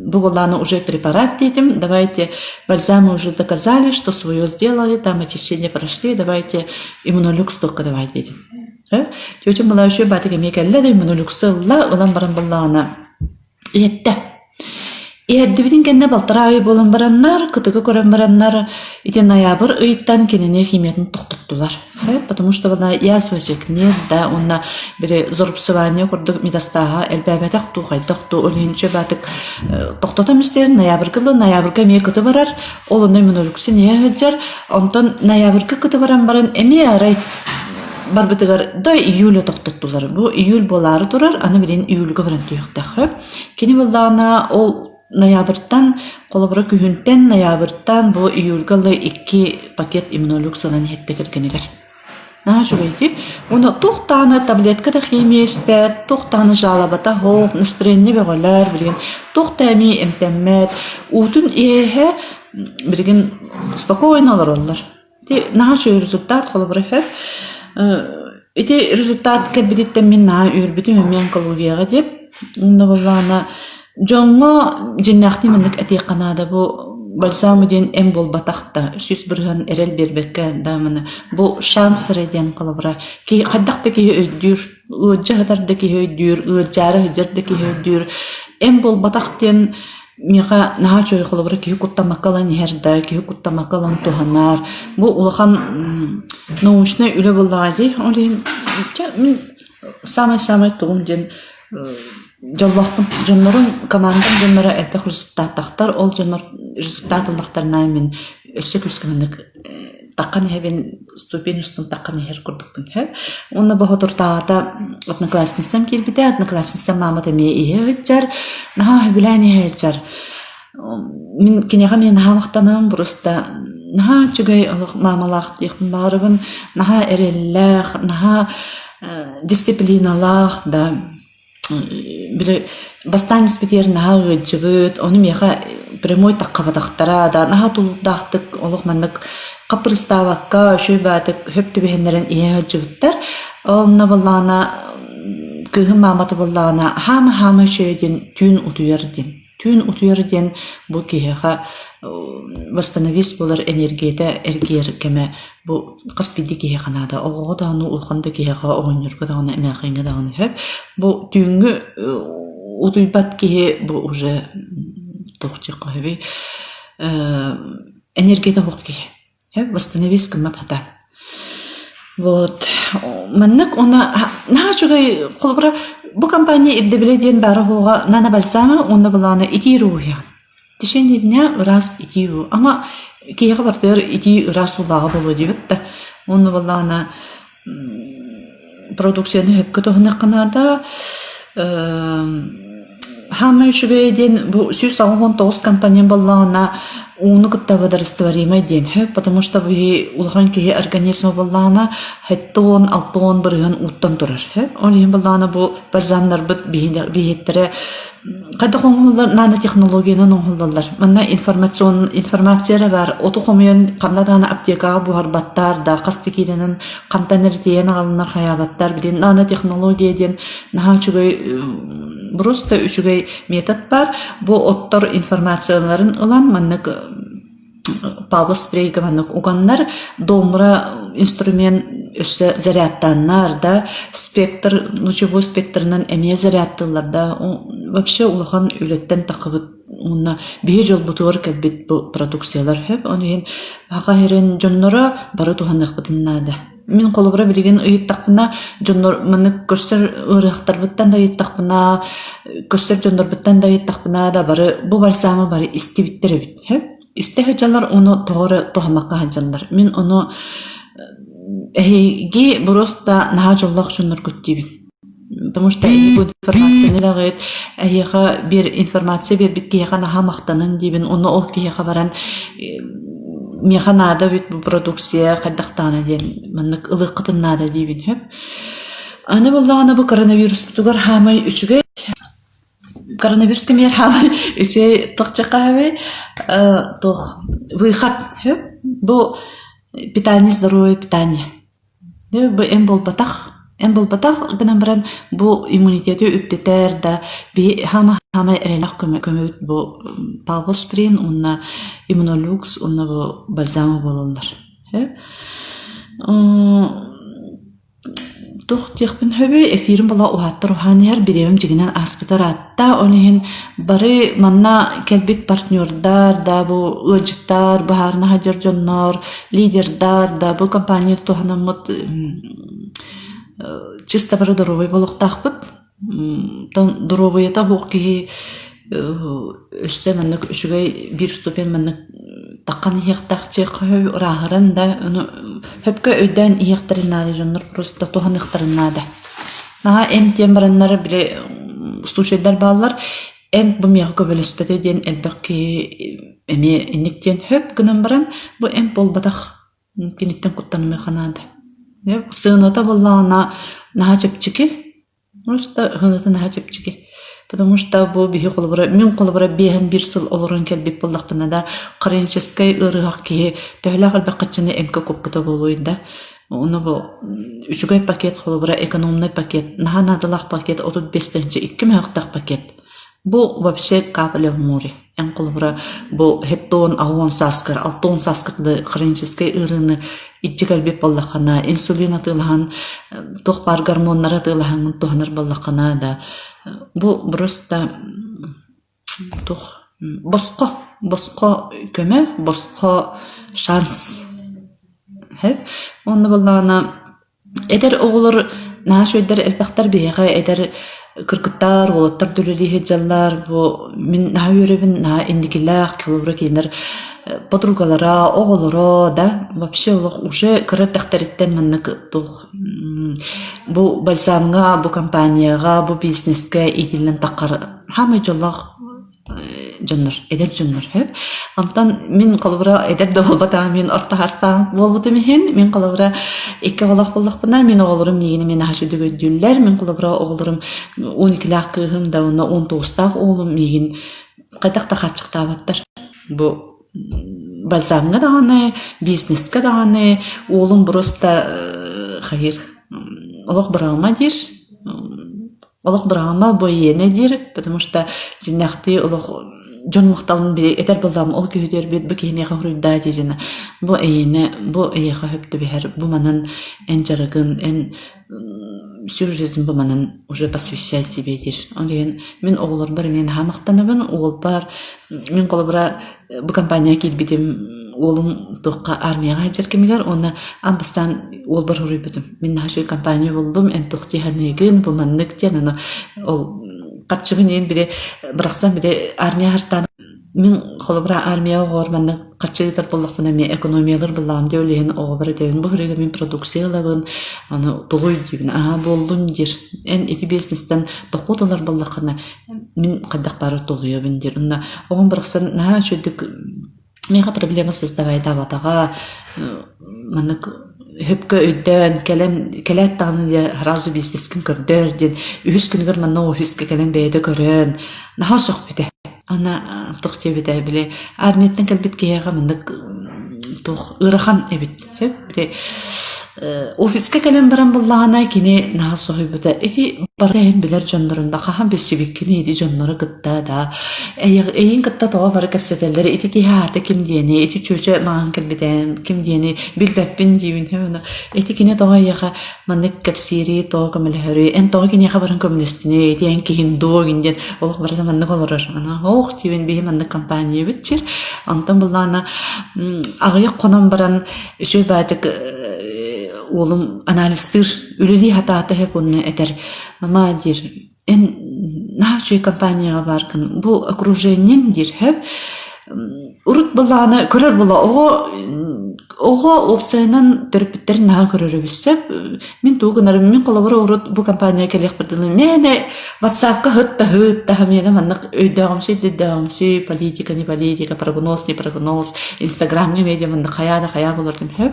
S1: бу буоллаҕына уже препарат диэтим. Давайте бальзамы уже доказали, что свое сделали, там очищение прошли, давайте иммунолюкс только давай диэтим. Тетям была еще баатык эмиэ кэллэ да иммунолюксы ылла, ылан баран буоллаҕына иһэттэ. Иһэрдибитин кэннэ балтараа ый буолан бараннар, кытыгы көрөн бараннар, ити ноябрь ыйтан кинини химиятын тохтоттулар. Потому что была язва нет да, уонна били зарубцевание курдук метастаһа элбээбэтэх дуу, хайдах дуу, ол иһин баатык тохтотон истэрин ноябрьга ыла, ноябрьга эмиэ кыты барар, ол онно иммунолюксин иһэ сылдьар, онтон ноябрьга кыты баран баран эмиэ арай барбытыгар до июля тохтоттулар. Бу июль буолаары турар, аны билин июльга баран түһүөхтээх. Кини буоллаҕына ол ноябрьтан, холобура күһүнтэн ноябрьтан бу июльга ыла икки пакет иммунолюкс ылан иһиттэ кэргэнигэр. Наһаа үчүгэй дии. Уонна туох даҕаны таблетка да химия испэт, туох даҕаны жалобата суох, настроение бөҕөлөр билигин туох да эмиий эмтэммэт, уутун иһэ билигин спокойно олороллор. Ити наһаа үчүгэй результат, холобура үһү. Ити результат кэлбититтэн мин наһаа үөрбүтүм эмиэ онкологияҕа диэн. Онно буоллаҕына дьоҥҥо дьиҥнээхтии маннык этиэххэ наада бу бальзамы диэн эм буолбатах да 100% эрэл биэрбэккэ да маны бу шанс эрэ диэн холобура киһи хайдах да киһи өйдүүр ыалдьа сытар да киһи өйдүүр ыалдьаары сылдьар да киһи өйдүүр эм буолбатах диэн Миэхэ наһаа үчүгэй холобура киһи куттаммакка ылан иһэр да, киһи куттаммакка ылан туһанар. Бу улахан научнай үлэ буоллаҕа дии. Ол иһин чэ мин саамай-саамай тугум диэн дьоллоохпун. Дьоннорум, командам дьонноро элбэх результаттаахтар. Ол дьоннор результат ыллахтарына мин өссө күүскэ маннык таххан иһэбин, ступень устун таххан иһэр курдукпун иһэр. Уонна боһотуртааҕыта одноклассницам киирбитэ, одноклассницам маамата эмиэ иһэ сылдьар, наһаа сөбүлээн иһэ сылдьар. Мин киниэхэ эмиэ наһаа махтанабын, просто наһаа үчүгэй олох маамалаах диэхпин баҕарабын, наһаа эрэллээх, наһаа дисциплиналаах да Били бастаан испитигэр наһаа ыалдьыбыт, ону миэхэ прямой таххабатахтара да наһаа тулуурдаахтык олох маннык хаппырыстаабакка үчүгэй баҕайытык сөп түбэһиннэрэн иһэ сылдьыбыттар. Онно буоллаҕына кыыһым маамата буоллаҕына хаама-хаама үчүгэйэ диэн түүн утуйар диэн. Түүн утуйар диэн бу киһиэхэ восстановить буолар эниэргийэтэ эргийэр кэмэ бу хас биирдии киһиэхэ наада. Оҕоҕо даҕаны, улахан да киһиэхэ, оҕонньорго даҕаны, эмээхиҥҥэ даҕаны сөп. Бу түүҥҥү утуйбат киһи бу уже туох диэххэ сөбүй энергията суох киһи. Восстановить гыммат сатаан. Вот маннык уонна наһаа үчүгэй холобура бу компания ирдэбилэ диэн баара-суоҕа нанобальзамы уонна былаана итии ууһуйаҕын. Течение дня ыраас итии уу. Ама киһиэхэ барытыгар итии ыраас уулааҕа буолуо диэбит да. Уонна буоллаҕына продукцияны сөпкө туһаныахха наада. Хаамай үчүгэй диэн бу 189 компонент буоллаҕына ууну кытта водорастворимай диэн сөп, потому что биһи улахан киһи организма буоллаҕына 76-60% ууттан турар сөп. Ол иһин буоллаҕына бу бальзамнарбыт биһиэттэрэ хайдах оҥоһуллар нанотехнологиянан оҥоһуллаллар. Манна информацион информация эрэ баар. Оту хомуйан ханна даҕаны аптекаҕа буһарбаттар да, хас да киилэнэн хантан эрэ тиэйэн аҕаланнар хайаабаттар. Билигин нанотехнология диэн наһаа үчүгэй просто үчүгэй метод баар. Бу оттор информацияларын ылан маннык Павлов спрейгэ маннык уганнар домра инструмент өссө зарядтааннар да спектр лучевой спектрынан эмиэ зарядтыыллар да вообще улахан үлэттэн таххыбыт уонна биһи дьолбутугар кэлбит бу продукциялар сөп ол иһин Саха сирин дьонноро бары туһаныахпытын наада. Мин холобура билигин ыйыттахпына дьоннор маннык көрсөр ыарыһахтарбыттан да ыйыттахпына көрсөр дьоннорбуттан да ыйыттахпына да бары бу бальзамы бары истибиттэр эбит сөп. Истэ сылдьаллар ону тоҕо эрэ туһаммакка сылдьаллар. Мин ону эһиги просто наһаа дьоллоох дьонноргут диибин. Потому что эһиги бу информацияны ылаҕыт, эһиэхэ биэр информация биэрбит киһиэхэ наһаа махтаныҥ диибин, уонна ол киһиэхэ баран миэхэ наада эбит бу продукция хайдах даҕаны диэн маннык ылыаххытын наада диибин сөп. Аны буоллаҕына бу коронавируспутугар хаамай үчүгэй коронавирус кэмигэр хаамай үчүгэй тохчахаабай туох выход бу питание здоровое питание бу эн буолбатах эн буолбатах гынан баран бу иммунитеты үрдэтэр да биһи хаама хаамай эрэлэх көмө көмөбүт бу павлосприн уонна иммунолюкс уонна бу бальзамы буолаллар Туох диэхпин сөбүй, эфирим була уһааттар уһаан иһэр, бириэмэм дьиҥинэн ааспыта ыраатта. Ол иһин бары манна кэлбит партнердар да, бу ыалдьыттар, быһаарына сылдьар дьоннор, лидердар да, бу компания туһанаммыт чисто бары доруобай буолуохтаахпыт. Доруобуйата суох киһи өссө маннык үчүгэй биир ступень маннык таххан иһиэхтээх дьиэххэ ырааһыран да ону сөпкө өйдөөн иһиэхтэрин наада дьоннор просто туһаныахтарын наада. Наһаа эмтиэн бараннар били случайдар бааллар эмп бу миэхэ көмөлөспөтө диэн элбэх киһи эмиэ инник диэн сөп гынан баран бу эмп буолбатах киниттэн куттанымыахха наада. Сыаната буоллаҕына наһаа чэпчэки Просто сыаната наһаа чэпчэки. Потому что бу биһи холобура, мин холобура биэһэн биир сыл олорон кэлбит буоллахпына да, хроническай ыарыһах киһи төһөлөөх элбэх хаччыны эмкэ куппута буолуой да. Ону бу үчүгэй пакет холобура экономный пакет, наһаа наадалаах пакет 35 тыһыынча икки мөһөхтөөх пакет. Бу вообще капля в море. Эн холобура бу хеттон аҕыс сааскар, 60 сааскар дылы хроническай ыарыыны иччи кэлбит буоллаххына, инсулин атыылаһан, туох баар гормоннары атыылаһаҥҥын туһанар буоллаххына да, бу просто туох босхо, босхо көмө, босхо шанс. Уонна буоллаҕына Эдэр оҕолор наһаа үчүгэйдэр элбэхтэр биһиэхэ эдэр кыргыттар, уолаттар да үлэлии сылдьаллар. Бу мин наһаа үөрэбин, наһаа инникилээх, холобура кинилэр подругалара, оҕолоро да вообще олох уже кыра эрдэхтэриттэн маннык туох бу бальзамҥа, бу компанияҕа, бу бизнескэ иитиллэн таххар саамай дьоллоох дьоннор, эдэр дьоннор сөп. Онтон мин холобура эдэр да буолбатаҕым мин орто саастаах буолбутум иһин, мин холобура икки оҕолоох буоллахпына, мин оҕолорум миигин эмиэ наһаа үчүгэй өйдүүллэр. Мин холобура оҕолорум 12-лээх кыыһым да уонна 19-таах уолум миигин хайдах да хааччахтаабаттар. Бу бальзамҥа даҕаны, бизнескэ даҕаны уолум просто хайыр олох быраҕыма диир Олох быраҕыма бу эйиэнэ диир, потому что дьиҥнээхтии олох дьон махталын били этэр буоллаҕым ол киһитигэр бу киһи миэхэ хоруйдаа дии дьиэнэ бу эйиэнэ бу эйиэхэ сөп түбэһэр бу манан эн дьарыгын эн всю жизнь бу манан уже посвящать себе диир. Ол иһин мин оҕолорбор эмиэ наһаа махтанабын уолбар мин холобура бу компанияҕа киирбитим уолум туохха армияҕа сылдьар кэмигэр уонна аан бастаан уолбар суруйбутум мин наһаа үчүгэй компания буллум эн туох дии саныыгын бу маннык диэн ону ол харчыбын иһин били бырахсан били армия хартаан мин холобура армияҕа оҕолор маннык харчы ыытар буоллахпына эмиэ экономиялар буллаҕым дии ол иһин оҕобор этэбин бу ырыга мин продукция ылабын аны тулуй диибин аһаа буоллун диир эн ити бизнестэн дохуот ылар буоллаххына мин хайдах баара толуйабын диир. Онно оҕом барахсан наһаа үчүгдүк миэхэ проблема создавайдаабатаҕа маннык сөпкө өйдөөн кэлэн кэлээт даҕаны дьэ сразу бизнескин көрдөөр диэн үһүс күнүгэр манна офиска кэлэн бэйэтэ көрөн наһаа сөхпүтэ. Ана туох диэбитэ били армияттан кэлбит киһиэхэ маннык туох ыарахан эбит. Били офиска кэлэн баран буллаҕына кини наһаа соһуйбута. Ити барыта иһин билэр дьоннорун да хаһан билсибиккиний ити дьоннору кытта да эйигин кытта тоҕо бары кэпсэтэллэр ити киһи аата ким диэни ити чүөчэ маҥан кэлбитин ким диэни билбэппин диибин ити кини тоҕо эйиэхэ маннык кэпсиирий тоҕо көмөлөһөрүй эн тоҕо киниэхэ баран көмөлөстүнүй ити эн киһиҥ дуо гин диэн олох барыта маннык олорор ана ох диибин биһи маннык компаниябыт сир онтон буллаҕына аҕыйах хонон баран үчүгэй баайдык уолум анализтыыр үлэлии сатаата сөп уонна этэр мама диир эн наһаа үчүгэй компанияҕа бааргын бу окружениеҥ диир сөп урут былаана көрөр була оҕо. Оҕо уопсайынан төрөппүттэрин наһаа көрөрөбүт сөп. Мин тугу гынарым, мин холобура урут бу компанияҕа кэлиэхпэр дылы мээнэ ватсапка ыһыт да ыһыт да миэнэ маннык өйдөөҕүмсүй да өйдөөҕүмсүй, политика не политика, прогноз не прогноз, инстаграмҥа медиа маннык хайаа да хайаа буолардым сөп.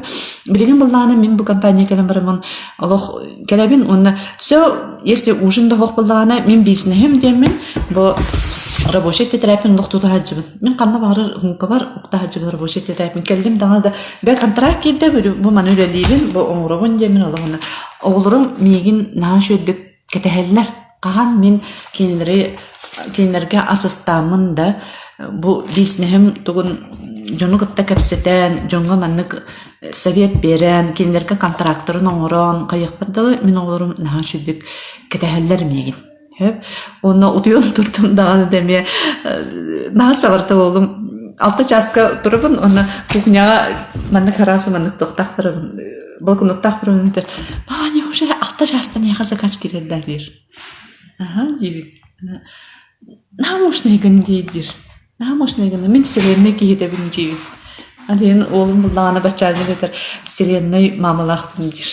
S1: Билигин былаана мин бу компания кэлэн бараммын олох кэлэбин уонна все если ужин да оһох буоллаҕына мин бизнеһим диэммин бу рабочай тэтэрээппин олох тута сылдьыбын. Мин ханна баҕарар уһуҥкабар укта сылдьыбын рабочай тэтэрээппин кэллим даҕаны да бэл контракт киирдэ бу маны үлэлиибин бу оҥоробун диэммин олох уонна оҕолорум миигин наһаа үчүгэйдик кэтэһэллэр. Хаһан мин кинилэри кинилэргэ ас астааммын да бу бизнеһим тугун дьону кытта кэпсэтэн дьоҥҥо маннык совет биэрэн кинилэргэ контрактарын оҥорон хайыахпар дылы мин оҕолорум наһаа үчүгэйдик кэтэһэллэр миигин. Сөп. Уонна утуйан турдум даҕаны да эмиэ наһаа саҕарта буоллум. Алта чааска турабын уонна кухняҕа маннык араас маннык туохтаах барабын балконуттаах барабын этэр «Мама, неужели алта чаастан эйиэхэ заказ киирэрдэр?» диир. «Аха» диибин. «Наһаа мощный гын» диир. «Наһаа мощный гын. Мин вселенная киһитэбин» диибин. Ал иһин уолум буллаҕына баччааҥҥа этэр «Вселенная маамалаахпын» диир.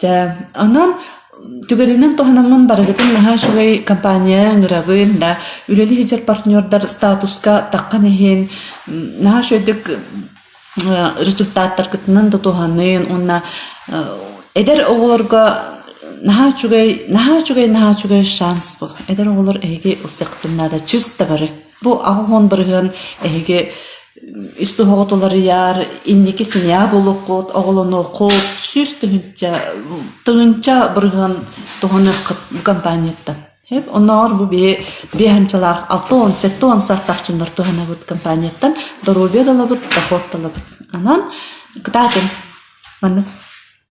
S1: Дьэ, онон түгэнинэн туһанаммын барыгытын наһаа үчүгэй компания ыҥырабын да, үлэлии сылдьар партнердар статуска таххан иһин наһаа үчүгэйдик результаттаргытынан да туһанын уонна эдэр оҕолорго наһаа үчүгэй, наһаа үчүгэй, наһаа үчүгэй шанс бу. Эдэр оҕолор эһиги ылсыаххытын наада чисто бары. Бу 80% эһиги ис туһаҕыт уларыйар, инники синьээ буолуоххут, оҕолонуоххут, 100 тыһыынча бырыһыан туһаныаххыт бу компанияттан. Сөп. Оннооҕор бу биһи биэһанчалаах 60, 70 саастаах дьоннор туһанабыт компанияттан доруобуйа да ылабыт, дохуот да ылабыт. Онон кытаатыҥ. Маннык.